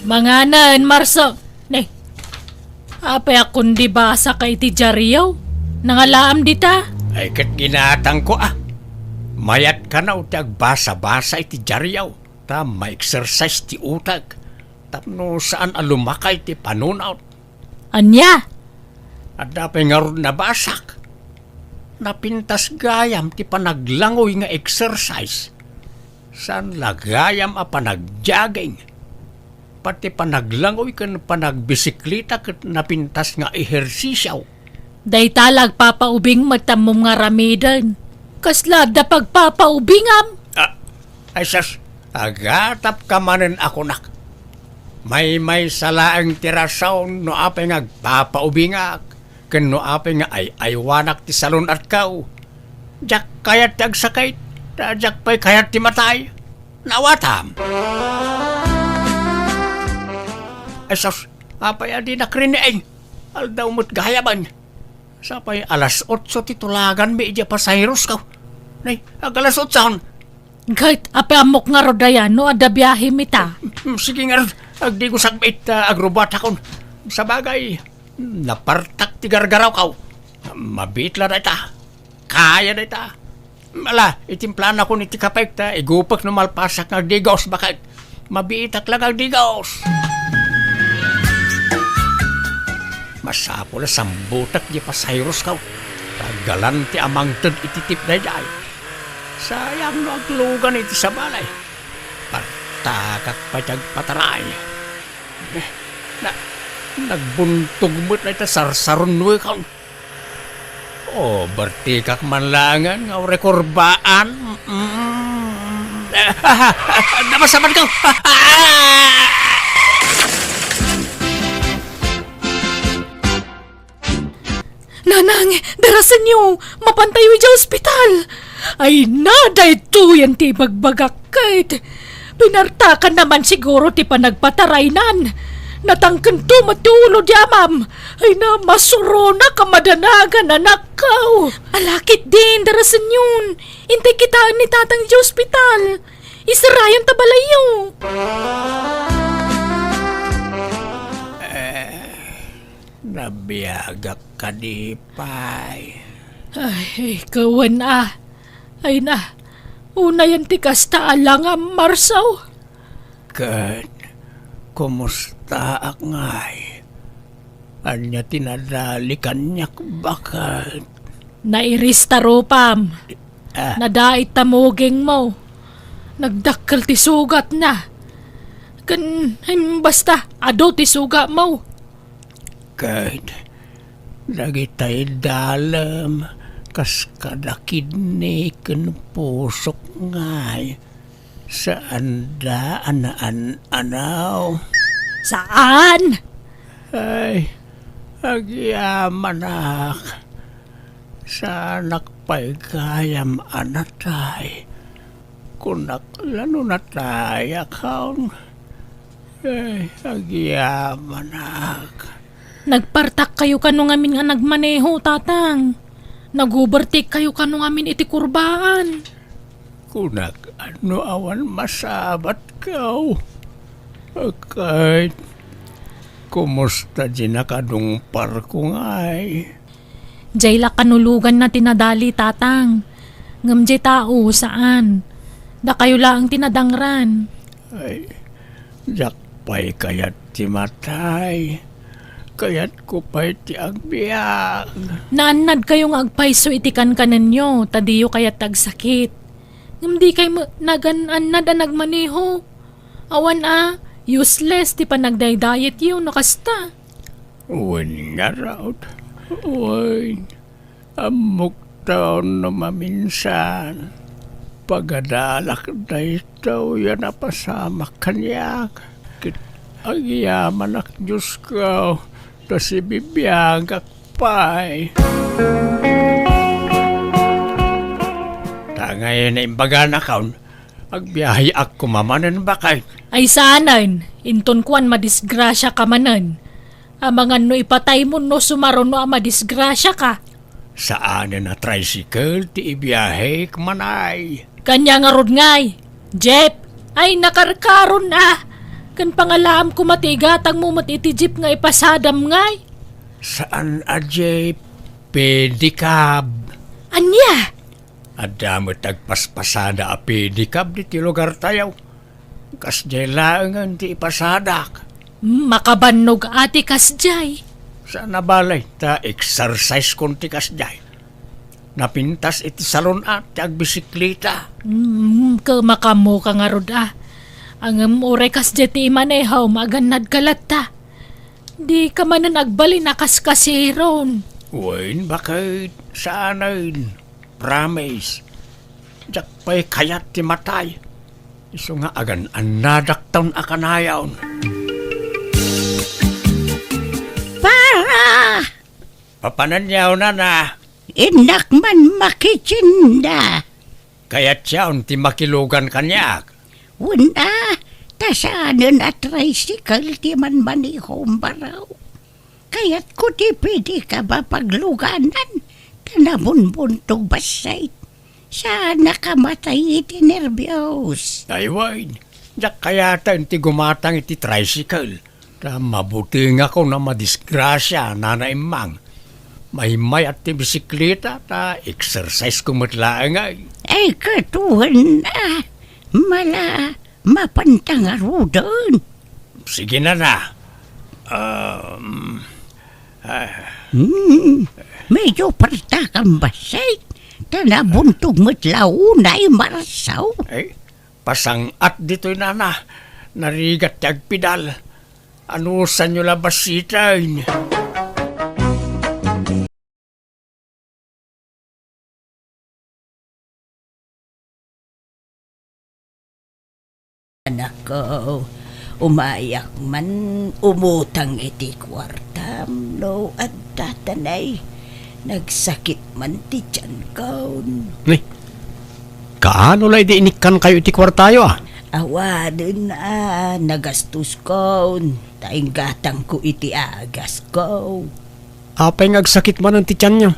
Manganen, Marso. Ne, apay a kundi basaka iti diario? Nangalaam dita? Ay, ket ginatangko a. Mayat kano ti agbasa-basa iti diario, ta ma-exercise ti utek, tapno saan a lumakay ti panunot. Ania? Adda pay ngarud nabasak. Napintas gayam ti panaglangoy nga exercise. Saan la gayam a panagjogging. Pati panaglangoy ken panagbisikleta ket napintas nga ehersisio. Dayta la agpapaubing met ammom nga aramiden. Kasla adda pagpapaubingam? Ah, ay sus, agatapka manen a kunak. Maymaysa laeng ti rason no apay nga agpapaubingak, ken no apay nga ay-aywanak ti salun-atko. Diak kayat ti agsakit, ta diak pay kayat ti matay. Naawatam? Ay sus, apay a dinak rinni? Aldaw met gayamen. Sapay alas otso ti tulaganmi idiay pasaherosko. Nay, ag-alas otson. Ket, apay ammok ngarud aya no adda biahemi ta? Mm, sige ngarud, agdigosakmi ta agrubuatakon. Sabagay, napartak ti gargarawko. Mabiit la dayta. Kaya dayta. Ala, itimplanakon iti kapek ta igupek no malpasak nga agdigos, baket. Mabiitak la nga agdigos. Masapul a sambutek diay pasaherosko. Galanti a mangted iti tip daydiay. Sayang no aglugan iti sabali. Partakak pay ti agpataray. Na, nagbuntog met dayta sarsarunoekon. O, bertikak man laengen nga uray kurbaan. Mm. Napasamanko. Nanang, darasenyo, mapantayo idiay ospital. Ay na, daytoyen ti ibagbagak ket pinartakan na man siguro ti panagpataraynan. Natangkento met ti ulo di amam. Ay na, masuronak a madanagan, anakko. Ala ketdin, darasenyon. Intay kitaen ni Tatang idiay ospital. Isarayan ta balayyo. Eh, nabiagak kadi pay? Ay, kawen a. Ay na, unayen ti kasta a langam, Marso. Ket, kumustaak ngay? Ania ti nadali kaniak, baket? Nairis ta rupam. Ah. Nadait ta mugingmo. Nagdakkel ti sugatna. Ken, em, basta, adu ti sugatmo. Ket dagitay dalem kas kada kidney ken pusok ngay, saanda a naan-anaw. Saan? Ay, agyamanak. Saanak pay gayam a natay. Kunak la no natayakon. Ay, agyamanak. Nagpartakkayo kano ngamin nga nagmaneho, Tatang? Nag-overtake kayo kano ngamin iti kurbaan? Kunak, no awan masabatko. Ket, kumusta diay nakadungparko ngay? Jay la kanuloganna ti nadali, Tatang. Ngem jay tao, saan. Dakayo laeng ti nadangran. Ay, diak pay kayat ti matay. Kayatko pay ti agbiag. Naannadkayo nga agpayso iti kankanenyo, ta diyo kayat ti agsakit. Ngem dikay met nagan-annad a nagmaneho. Awan a, useless ti panagdaydayetyo no kasta. Wen ngarud, wen, ammok ta no maminsan, pagadalak daytoy a napasamak kaniak. Ket agyamanak, Diosko, ta sibibiagak pay. Ta ngay naimbaganakon, agbiaheak koma manen, baket. Ay saanen, inton kuan madisgrasiaka manen. Amangan no ipataymo no sumaruno a madisgrasiaka. Saanen a tricycle ti ibiahek, manay. Kania ngarud ngay, jeep. Ay, nakarkaron a. Ken pangalaam koma ti igatangmo met iti jeep nga ipasadam ngay. Saan a jeep, pedicab. Ania? Adda met agpaspasada a pedicab ditoy lugartayo. Kasdiay laengen ti ipasadak. Makabannog a ti kasdiay. Saan a bale, ta exercise kon ti kasdiay. Napintas iti salon-at ti agbisikleta. Mm, ket makaammoka ngarud a. Ngem uray kasdiay ti imanehom, agannadka latta. Dika manen agbalin a kaskasiron. Wen, baket, saanen. Promise. Diak pay kayat ti matay. Isu nga agan-annadakton a kanayon. Para! Papananyaw, nana. Innak man makitinda. Kayat yaon ti makilugan kaniak. Wen a, ta saanen a tricycle ti manmanihom, baro. Kayatko ti pwede ka mapagluganan, ta nabunbuntog bassit. Saan a kamatay iti nerbios. Ay, wen, diak kayaten ti gumatang iti tricycle. Ta mabutengakon a madisgrasia, Nana Emmang. Maymayat ti bisikleta, ta exercise ko met laeng, ay. Ay, ket wen a, mala, mapanta ngaruden. Sige, nana. Um, ah. Hmm, medyo parta kan bassit. Ta nabuntog met la unay marsaw. Ay, pasang-at ditoy, nana. Narigat ti agpidal. Anusanyo la bassiten? Anakko, umayak man umutang iti kuartam no adda, tanay. Nagsakit man ti tianko. Ni, kaano la idi inikkankayo iti kuartayo, a? Awanen a, nagastoskon, ta inggatangko iti agasko. Apay nga agsakit manen ti tianyo?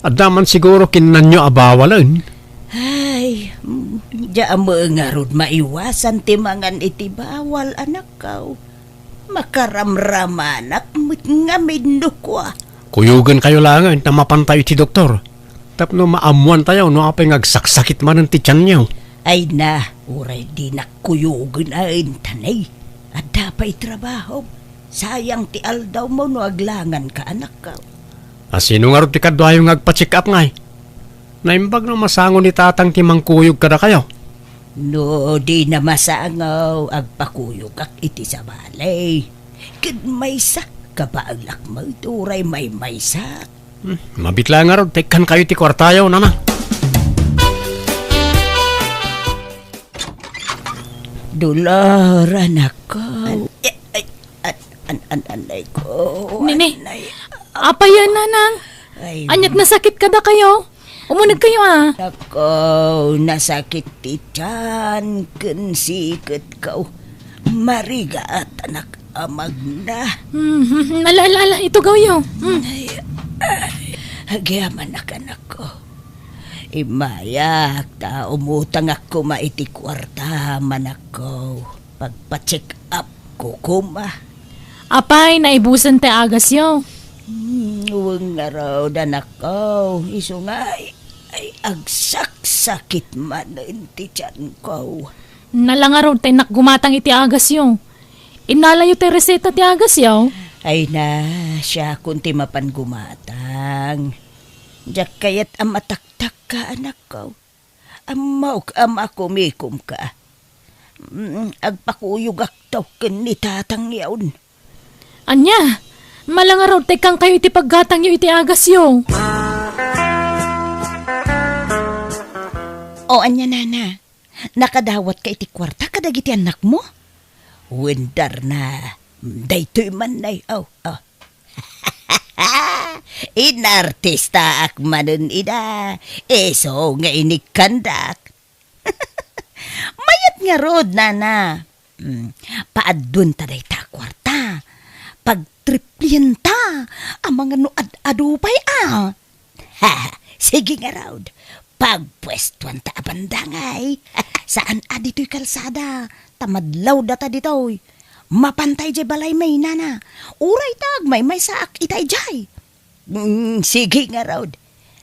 Adda man siguro kinnanyo a bawalen? Ay, mm, diak met ngarud maiwasan ti mangan iti bawal, anakko. Makaramramanak met ngamin no kua. Kuyogenkayo laengen ta mapantayo iti doktor. Tapno maammoantayo no apay nga agsaksakit manen ti tianyo. Ay na, uray dinak kuyogen, tanay. Adda pay trabahom. Sayang ti aldawmo no aglanganka, anakko. A, sino ngarud ti kaduayo nga agpa-check up ngay? Naimbag no masango ni tatang ti mangkuyog kadakayo. No dina masango, agpakuyogak iti sabali. Ket maysa, kabaelak met uray maymaysa. Hmm, mabiit laeng ngarud ta ikkankayo ti kuartayo, nana. Dolor, anakko. An-, ay, ay, an-, an-, an-, anay ko, Nini, anay. Apay a, nanang? Ay. Ania't nasakit kadakayo? Umunegkayo, a. Anakko, nasakit ti tian ken siketko. Marigat, anak, a magna. Hmm, hmm, hmm. Ala, ala, ala, itugawyo. Hmm. Ay, ay. Agyamanak, anakko. Immayak ta umutangak koma iti kuartam, anakko. Pagpa-check up ko koma. Apay, naibusen ti agasyo? Hmm, wen ngarud, anakko. Isu nga, ay, ay, agsaksakit manen ti tianko. Ala ngarud ta innak gumatang iti agasyo. Innalayo ti reseta ti agasyo? Ay na, siakon ti mapan gumatang. Diak kayat a mataktakka, anakko. Ammok a makumikomka. Mm, agpakuyogakto ken ni tatangyon. Ania? Ala ngarud ta ikkankayo iti paggatangyo iti agasyo. O, ania, nana? Nakadawatka iti kuarta kadagiti annakmo? Wen, Darna, daytoy man, nay, aw, aw. Inartistaak manen ida, isu nga inikkandak. Mayat ngarud, nana. Mm, paaddonta dayta a kuarta. Pagtriplienta. Amangan no ad-adu pay, a. Ha, sige ngarud. Pagpuestuanta a bandangay. Saan a ditoy kalsada. Ta madlaw data ditoy. Mapanta idiay balay mi, nana. Uray ta agmaymaysaak ita idiay. Mm, sige ngarud.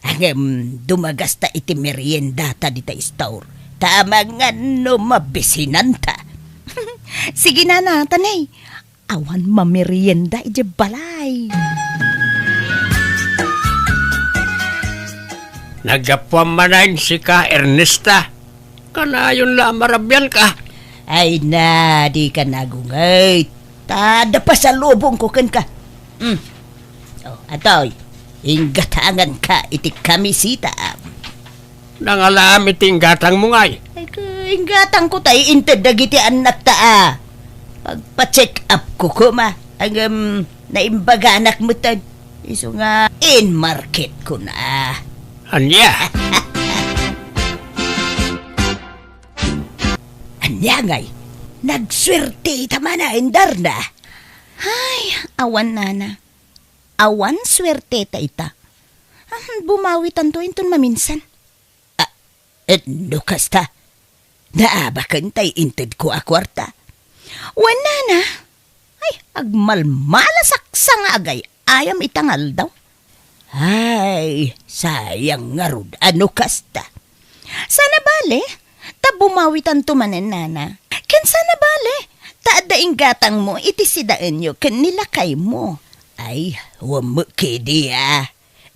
Ngem dumagasta iti meriendata dita istor. Ta amangan no mabisinanta. Sige, nana, tanay. Awan mamerienda idiay balay. Naggapuam manen sika, Ernesta. Kanayon la a marabianka. Ay na, dika nagunget. Ta adda pasalubongko kenka. Mm. O, atoy. Inggatanganka iti kamisita. Nangalaam iti inggatangmo ngay. Ay, ka-, inggatangko tay inted dagiti annakta a. Pagpa-check up ko koma. Ngem, naimbaganak metten. Isu nga in-market ko na. Ania? Ania ngay? Nagsuerte ita manen, Darna. Ay, awan, nana. Awan suerte ta ita. Ah, bumawitanto inton maminsan. Ah, et no kasta, naabaken tay intedko a kuarta. Wen, nana. Ay, agmalmalasak sa nga agay-ayam ita nga aldaw. Ay, sayang ngarud a no kasta. Sana bale, ta bumawitanto manen, nana. Ken sana bale, ta adda inggatangmo iti sidaenyo ken ni lakaymo. Ay, wen met kadi a.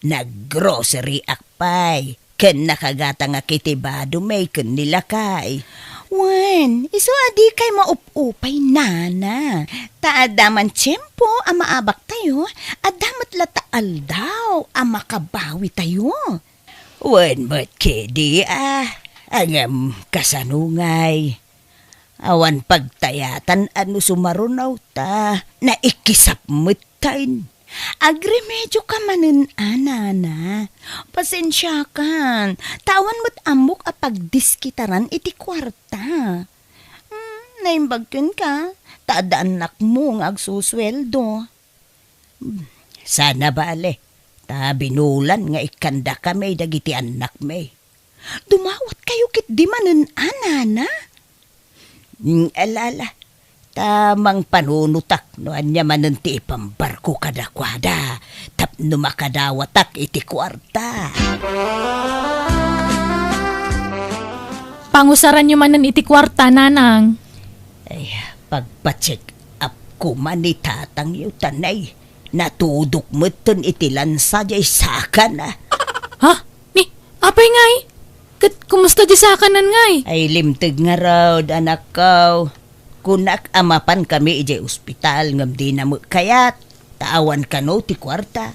Naggrocery-ak pay, ken nakagatangak iti bado, May, ken ni lakay. Wen, isu a dikay maup-upay, nana. Ta adda man tiempo a maabaktayo, adda met latta aldaw a makabawitayo. Wen met kadi a, ngem kasano ngay? Awan pagtayatan a no sumaruno ta naikisap metten. Agremedioka manen a, nana. Pasensiakan, ta awan met ammok a pagdiskitaran iti kuarta. Hmm, naimbag kenka, ta adda annakmo nga agsusueldo. Hmm, sana bale, ta binulan nga ikkandakami dagiti annakmi. Dumawatkayo ketdi manen a, nana? Mm, ala, ala. Ta mangpanunotak no ania manen ti ipambarko kadakuada tapno makadawatak iti kuarta. Pangusaranyo manen iti kuarta, nanang. Ay, pagpa-check up koma ni tatangyo, tanay. Natudok metten iti lansa diay sakana. Ha? Ni, apay ngay? Ket kumusta diay sakanan ngay? Ay, limteg ngarud, anakko. Kunak a mapankami idiay ospital ngem dina met kayat, ta awan kano ti kuarta.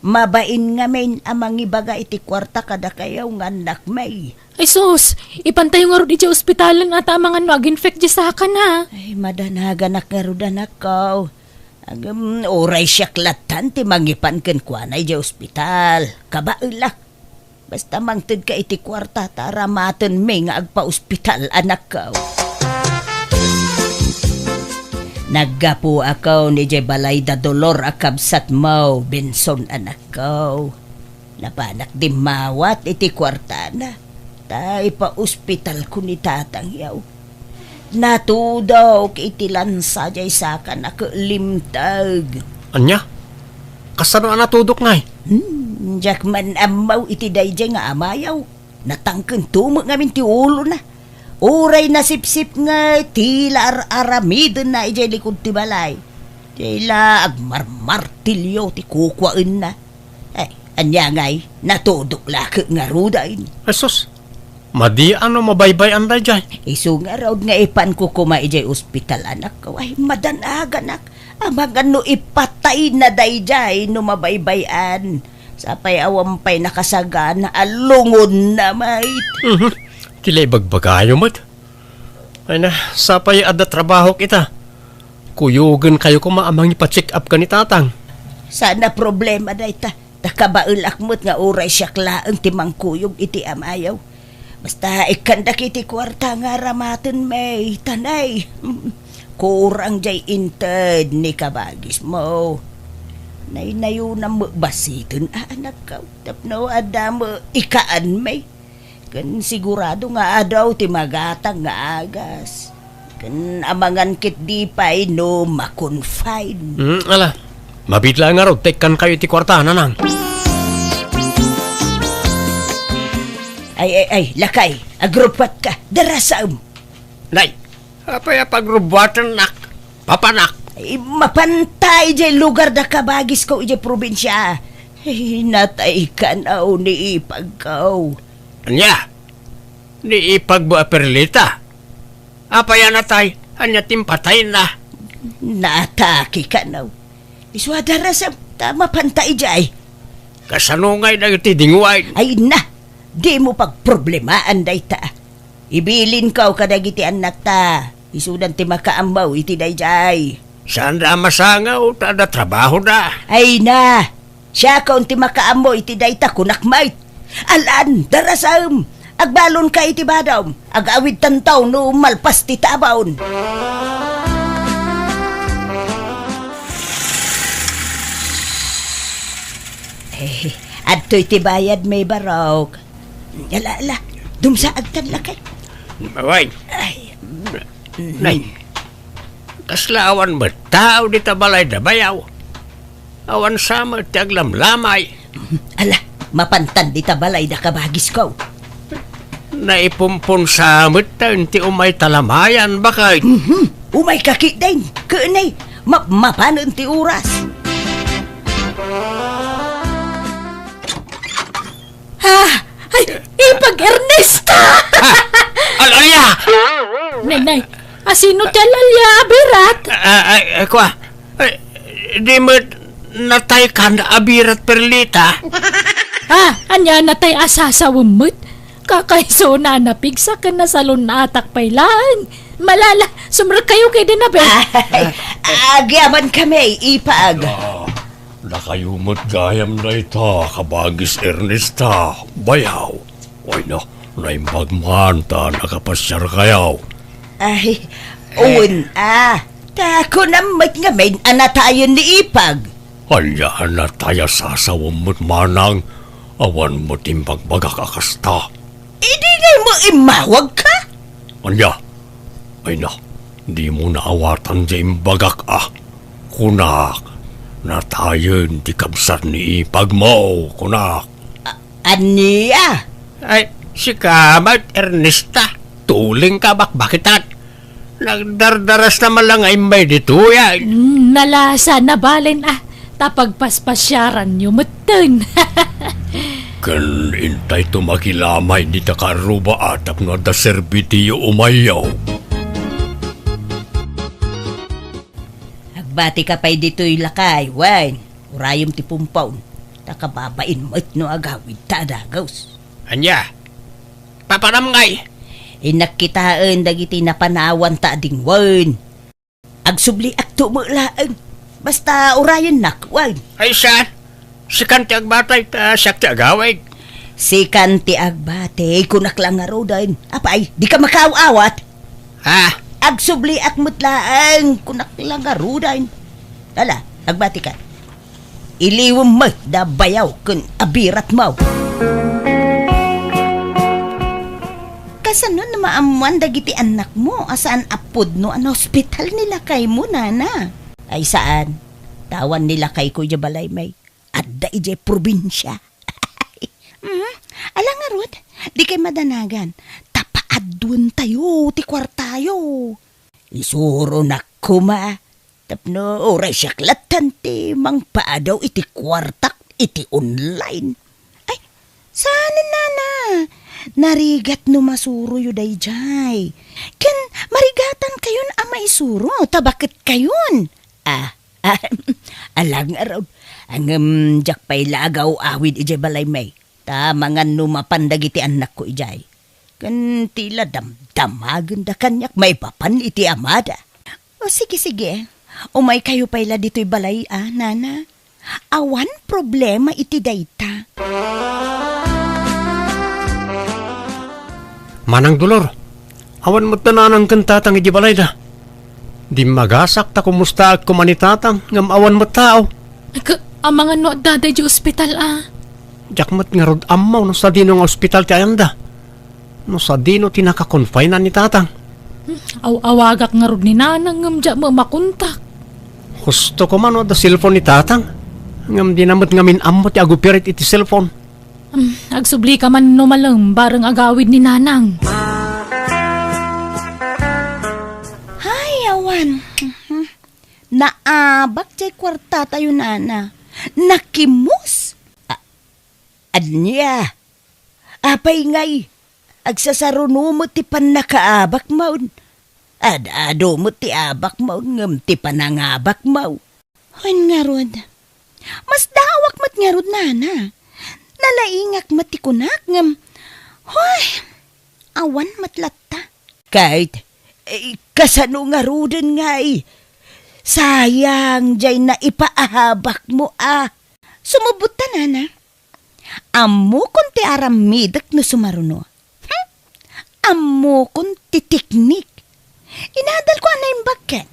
Mabain ngamin a mangibaga iti kuarta kadakayo nga annakmi. Ay sus, ipantayo ngarud idiay ospitalen a ta amangan no ag-infect diay sakana. Ay, madanaganak ngarud, anakko. Ngem, uray siak lattan ti mangipan kenkuana idiay ospital. Kabaelak. Basta mangtedka iti kuarta ta aramatenmi nga agpaospital, anakko. Naggapuakon idiay balay da Dolor a kabsatmo, Benson, anakko. Napanak dimmawat iti kuartana, ta ipaospitalko ni tatangyo. Natudok iti lansa diay sakana ket limteg. Ania? Kasano a natudok ngay? Hmm, diak man ammo iti daydiay nga amayo. Natangkento met ngamin ti ulona. Uray nasipsipnget, tila ar-aramidenna idiay likud ti balay. Tila agmarmartilio ti kukuaenna. Ay, ania ngay, natudok la ket ngaruden. Jesus, madi a no mabaybay-an daydiay. Isu ngarud nga ipanko koma idiay ospital, anakko. Ay, madanaganak. Amangan no ipatayna daydiay no mabaybay-an. Sapay awan pay nakasagana a lungodna met. Mhm. Ti la ibagbagayo met. Ay na, sapay adda trabahok ita. Kuyogenkayo koma a mangipa-check up ken ni tatang. Saan a problema dayta. Ta kabaelak met nga uray siak laeng ti mangkuyog iti amayo. Basta ikkandak iti kuarta nga aramatenmi, tanay. Kurang diay inted ni kabagismo. Naynayonam met basiten a, anakko, tapno adda met ikaanmi. Ken sigurado nga adu ti magatang nga agas. Ken amangan ketdi pay no ma-confine. Hmm, ala. Mabiit la ngarud ta ikkankayo iti kuarta, nanang. Ay, ay, ay, lakay, agrubbuatka, darasem. Nay, apay a pagrubbuatennak? Papanak. Ay, mapanta idiay lugar da kabagisko idiay probinsia. Ay, nataykan a ni ipagko. Ania? Ni ipagmo a Perlita? Apay a natay? Ania ti impatayna? Naatake kano. Isu a darasem ta mapanta idiay. Kasano ngay dagiti dingwaen? Ay na, dimo pagproblemaan dayta. Ibilinko kadagiti annakta, isudan ti makaammo iti daydiay. Saanda a masangaw ta adda trabahoda. Ay na, siakon ti makaammo iti dayta, kunak met. Alan, darasem, agbalonka iti badom, agawidtanto no malpas ti tabon. Eh, adtoy ti bayad, may barok. Ala, ala, dumsaagtan lakay. Awan. Ay. Nay, kasla awan met tao dita balay da bayaw. Awan sa met ti aglamlamay. Ala, mapantan dita balay da kabagisko. Naipumpon sa met ta ti umay talamayan, bakit? Mhm. Umay kakit din. Kene, map-, mapanen ti oras. Ah, ay, ipag Ernesta! Ah, al-, alya! Nay, nay, asino ti al-, alya a birat? Ah, ay, ay, kua. Ay, di met nataykan a birat, Perlita? Ah, ania natay a sasawem met? Kakaiso na napigsa ken nasalun-atak pay laeng. Malala, sumrekkayo kay din a, be. Ay, agyaman kami, ipag. Ah, dakayo met gayam dayta, kabagis Ernesta, bayaw. Ay na, naimbag man ta nakapasiarkayo. Ay, wen a. Ta kunam met ngamin a natayen ni ipag. Ania a natay a sasawem met, manang? Awan met imbagbagak a kasta. Idi ngay mo immawagka? Ania? Ay na, dimo naawatan ti imbagak a. Kunak, natayen ti kabsat ni ipagmo, kunak. A-, ania? Ay, sika met, Ernesta. Tulingka bakbakitan. Nagdardarasna man la nga immay ditoy, ay. Mm, nalasa, nabalen, ah. Ta pagpaspasiaranyo metten. Ken intayto makilamay dita kaarruba a tapno adda serbitiyo umayyo. Agbatika pay ditoy lakay, wen, urayem ti pumpon. Ta kababain met no agawidta a dagus. Ania? Papanam ngay? Innak kitaen dagiti napanawanta a dingwen. Agsubliakto met laeng. Basta urayennak, wen. Ay, saan? Sikan ti agbati, ta siak ti agawid. Sikan ti agbati, kunak la ngaruden. Apay, dika makaaw-awat? Ha? Agsubliak met laeng, kunak la ngaruden. Ala, agbatika. Iliwem met da bayaw ken abiratmo. Kasano no maammoan dagiti annakmo a saan a pudno a naospital ni lakaymo, nana? Ay, saan. Ta awan ni lakayko idiay balay, may. Adda idiay probinsia. Mhm. Ala ngarud, dikay madanagan. Ta paaduentayo ti kuartayo. Isuronak koma tapno uray siak lattan ti mangpaadaw iti kuartak iti online. Ay, saanen, nana. Narigat no masuroyo daydiay. Ken marigatankayon a maisuro ta baketkayon. Ah, ah, ala ngarud. Ngem diak pay la agaw-awid idiay balay, may. Ta mangan no mapan dagiti annakko idiay. Ken ti la damdamagenda kaniak maipapan iti amada. O, sige, sige. Umaykayo pay la ditoy balay, a, nana. Awan problema iti dayta. Manang Dolor, awan met da nanang ken tatang idiay balayda. Dimmagasak ta kumustaak koma ni tatang, ngem awan met tao. Ka-, amangan no adda daydiay ospital, a? Diak met ngarud ammo no sadino nga ospital ti ayanda. No sadino ti nakakonfinan ni tatang. Hmm, aw-awagak ngarud ni nanang ngem diak met makontak. Husto koma no adda cellphone ni tatang. Ngem dina met ngamin ammo ti agoperate iti cellphone. Hmm, agsublika man no malem bareng agawid ni nanang. Ay, awan. Mhm. Naabak diay kuartatayo, nana. Nakimus. A-, ania? Apay ngay, agsasaruno met ti pannakaabakmon. Ad-adu met ti abakmon ngem ti panangabakmo. Wen ngarud, Masdaawak met ngarud, nana. Nalaingak met ti kunak ngem, hoy, awan met latta. Kayat, eh, kasano ngaruden ngay? Sayang jay naipaabakmo a. Sumubbot ta, nana. Ammokon ti aramidek no sumaruno. Hmm? Ammokon ti teknik. Inadalko a naimbag ket.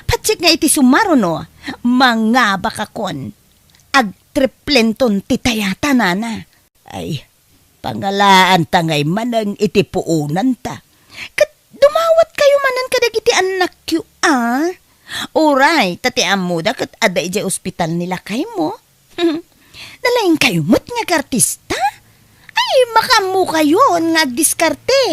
Patiek nga iti sumaruno, mangabakakon. Agtriplenton ti tayata, nana. Ay, pangalaanta ngay manen iti puonanta. Ket dumawatkayo manen kadagiti annakyo, a? Uray, ta ti ammoda ket adda idiay ospital ni lakaymo. Nalaingkayo met nga agartista? Ay, makaammokayon nga agdiskarte.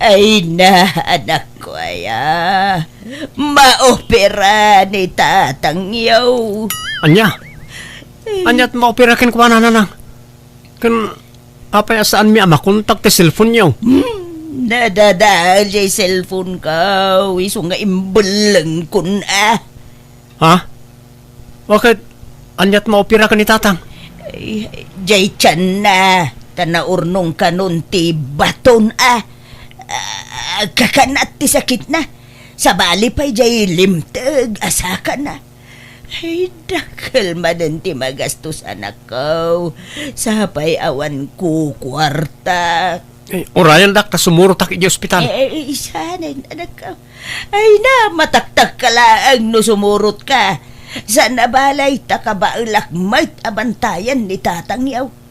Ay na, anakko aya. Maopera ni tatangyo. Ania? Ania't maopera kenkuana, nanang? Ken apay a saanmi a makontak ti cellphone-yo? Hmm, nadadael jay cellphone-ko, isu nga imbellengkon a. Ha? Ket ania't maopera ken ni tatang? Ay, jay tianna, ta naurnong kanon ti baton a. Ah, kakanat ti sakitna. Sabali pay jay limteg a sakana. Ay, dakkel manen ti magastos, anakko. Sapay awan kukuarta. Eh, urayendak ta sumurotak idiay ospital. Eh, eh, isanen, anakko. Ay na, mataktak ka laeng no sumurotka. Saan a balay ta kabaelak met a bantayan ni tatangyo.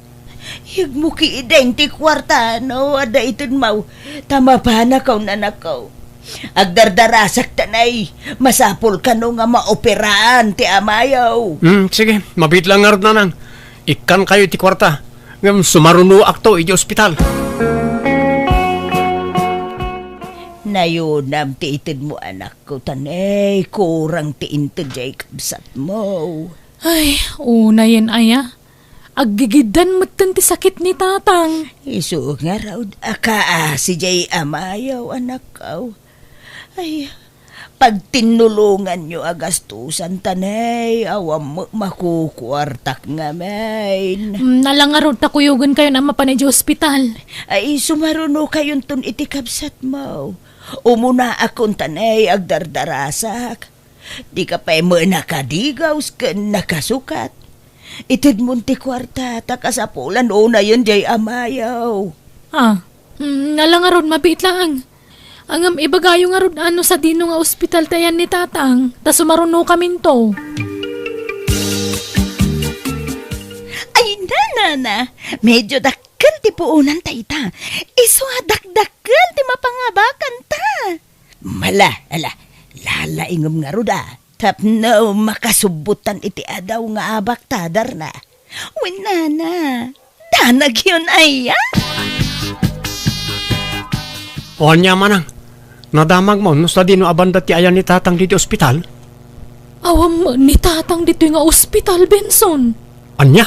Yegmo ketdin ti kuarta no adda itedmo, ta mapanakon, anakko. Agdardarasak ta nay, masapul kano nga maoperaan ti amayo. Hmm, sige, mabiit lang ngarud, nanang. Ikkankayo iti kuarta, ngem sumarunoakto iti ospital. Nayunam ti itedmo, anakko, ta nay, kurang ti inted jay kabsatmo. Ay, unayen aya. Aggigiddan metten ti sakit ni tatang. Isu ngarud a kaasi jay amayo, anakko. Ay, pagtinnulonganyo a gastusan ta nay, awan met makukuartak ngamin. Mm, ala ngarud ta kuyogenkayon a mapan idiay ospital. Ay, sumarunokayonton iti kabsatmo. Umunaakon ta nay, agdardarasak. Dika pay met nakadigaws ken nakasukat. Itedmon ti kuarta ta kasapulan unayen jay amayo. Ah, mm, ala ngarud, mabiit laeng. Ngem ibagayo ngarud no sadino nga ospital ti ayan ni tatang, ta sumarunokaminto. Ay, nanana, medyo dakkel ti puonanta ita. Isu a dakdakkel ti mapangabakanta. Mala, ala, lalaingem ngarud a. Tapno makasubbotan iti adaw nga abakta, darna. Wen, nana, danagyon aya? O ania manang, nadamagmo no sadino a banda ti ayan ni tatang ditoy ospital? Awan met ni tatang ditoy nga ospital, Benson. Ania?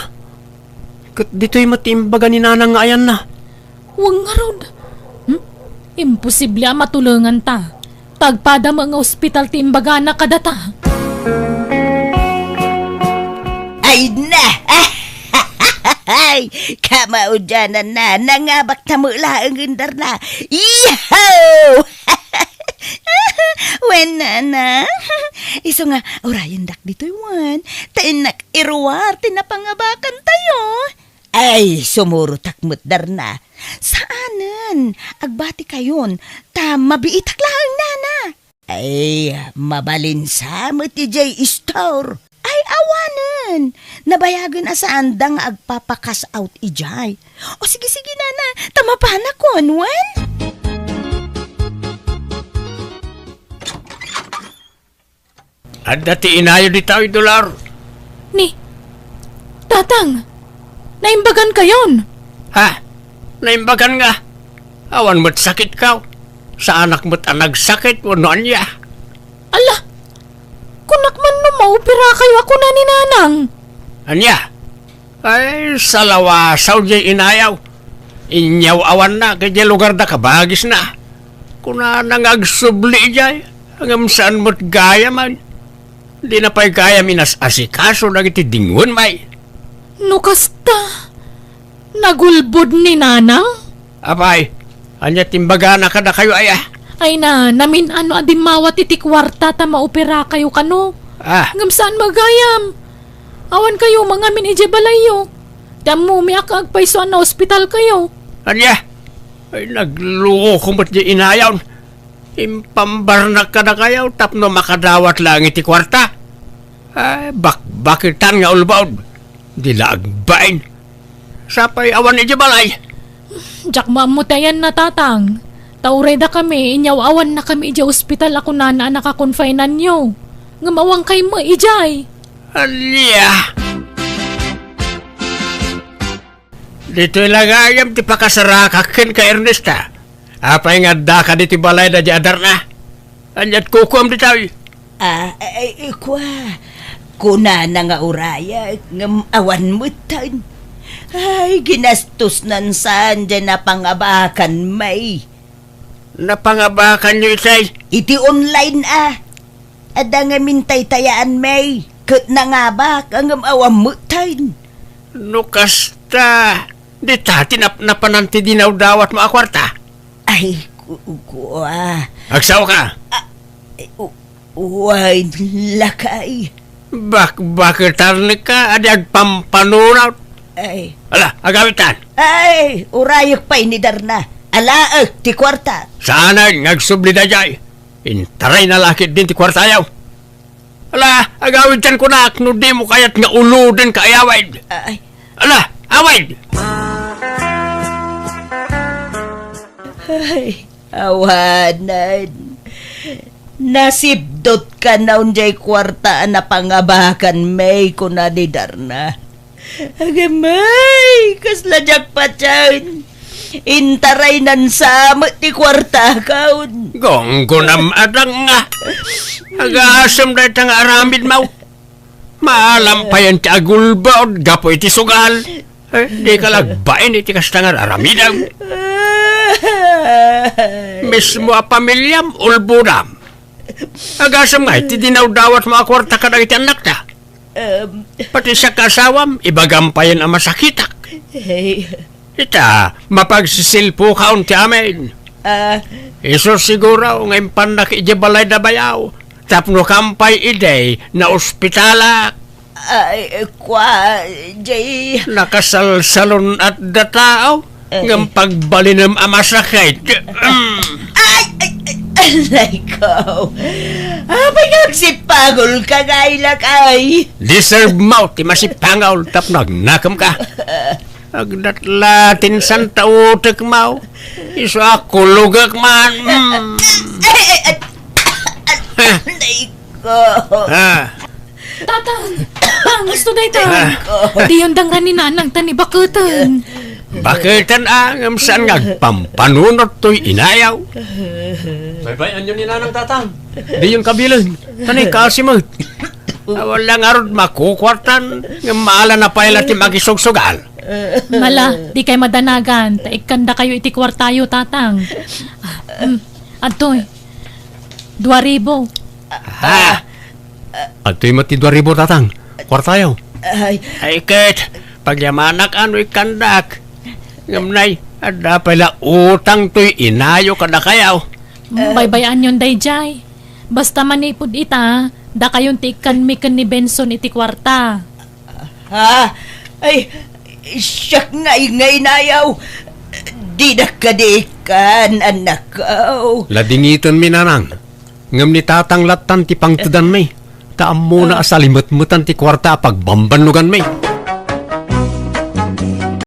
Ket ditoy met ti imbaga ni nanang nga ayanna. Wen ngarud. Hmm? Imposible a matulenganta. Ta agpada met nga ospital ti imbagana kadata. Ay na! Ay, kamaudiananna, nangabakta met laeng, darna. Iyaw! Wen, nana. Isu nga, urayendak ditoy wen. Ta innak iruar ti napangabakantayo. Ay, sumurotak met, darna. Saanen, agbatikayon, ta mabiitak laeng, nana. Ay, mabalin sa met idiay istor. Ay, awanen. Nabayagen a saanda nga agpapa-cash out idiay. O, sige, sige, nana. Ta mapanakon, wen? Adda ti inayo ditoy, Dolor. Ni, Tatang, naimbagankayon. Ha? Naimbagan nga? Awan met sakitko. Saanak met a nagsakit wenno ania. Ala, kunak man no maoperakayo a kuna ni Nanang. Ania? Ay, salawasaw jay inayaw. Inyaw-awanna ket jay lugarda kabagisna. Kunana nga agsubli idiay, ngem saan met gayam, ay. Dina pay gayam inas-asikaso dagiti dingoen, may. No kasta, nagulbod ni Nanang? Apay, ania ti imbagana kadakayo, aya? Ay na, namin-ano a dimmawat iti kuarta ta mauperakayo kano. Ah. Ngem saan met gayam. Awan kayo mangamin idiay balayyo. Ti ammomi a agpayso a naospital kayo. Ania? Ay, nagluko met di inayon. Impambarnak kadakayo tapno makadawat laeng iti kuarta. Ay, bakbaketan nga ulbod. Di la agbain. Sapay awan idiay balay. Diak maammo ti ayanna, Tatang. Ta uray dakami, inyaw-awannakami idiay ospital a kunana a nakakonfinanyo. Ngem awankay met idiay. Ania? Ditoy la gayam ti pakasarakak kenka, Ernesta. Apay nga addaka ditoy balayda diay adarna? Ania't kukuam ditoy? Ah, ay, ay, kua. Kunana nga urayek, ngem awan metten. Ay, ginastosnan saan diay napangabakan, may. Napangabakanyo itay? Iti online, a. Adda nga mintaytayaan, may. Ket nangabak, ngem awan metten. No kasta, dita ti nap-, napanan ti dinawdawatmo a kuarta? Ay, ku-, kua. Agsaoka? Ah, eh, u-, wen, lakay. Bakbaketanka a di agpampanunot. Ay. Ala, agawidtan. Ay, urayek pay ni Darna. Alaek ti kuarta. Saanen nga agsubli daydiay. Intarayna la ketdin ti kuartayo. Ala, agawidtan kunak no dimo kayat nga uloden ka ayawid. Ay. Ala, awid! Ay, awanen. Nasipdut kano diay kuarta a napangabakan, may, kuna ni Darna. Agamay, kasla diak patien. Intaraynan sa met ti kuartakon. Gunggonam, adang nga. Agasem dayta nga aramidmo. Maalam payen ti agulbod gapu iti sugal. Eh, dika la agbain iti kasta nga aramidem. Mismo a pamiliam, ulbodam. Agasem nga iti dinawdawatmo a kuarta kadagiti annakta. Em. Pati siak nga asawam, ibagam payen a masakitak. Hey. Ita, mapagsisilpokaon ti amin. Ah. Isu siguro nga impannak idiay balayda bayaw, tapno kampay idi naospitalak. Ay, kua, Jay. Nakasalsalun-at da tao, eh, ngem pagbalinem a masakit. Mm. Ay, ay, ay, aray ko. Apay nga agsipangol ka, nga ilak, ay? Deserve mo ti masipangol tapno agnakemka. Agdatla ti insan ta utekmo. Isu a kulogek man. Mm. Ay, ay, ay. Aray ko. Ah. Tatang! Gusto dayta! Ah. Diyon dangra ni Nanang ta ni baketen. Baketen a, ngem saan nga agpampanunot toy inayo? Baybay-anyo ni Nanang, Tatang. Diyon kabilen. Ta ni kasi met. Awan la ngarud makukuartan, ngem maala na pay la ti makisugsugal. Mala, dikay madanagan, ta ikkandakayo iti kuartayo, Tatang. Ah, hmm. Adtoy. Dua ribu. Ha? Adtoy met ti dua ribu, Tatang. Kuartayo. Ay. Ay, ket, pagyamanak a no ikkandak. Ngem nay, adda pay la utang toy inayo kadakayo. Mm, baybay-anyon daydiay. Basta manipud ita, dakayon ti ikkanmi ken ni Benson iti kuarta. Ha? Ay, siak ngay nga inayo. Dinak kadi ikkan, annakko. Ladingitenmi, Nanang. Ngem ni Tatang lattan ti pangtedanmi. Ta ammona a salimetmetan ti kuarta a pagbambannoganmi.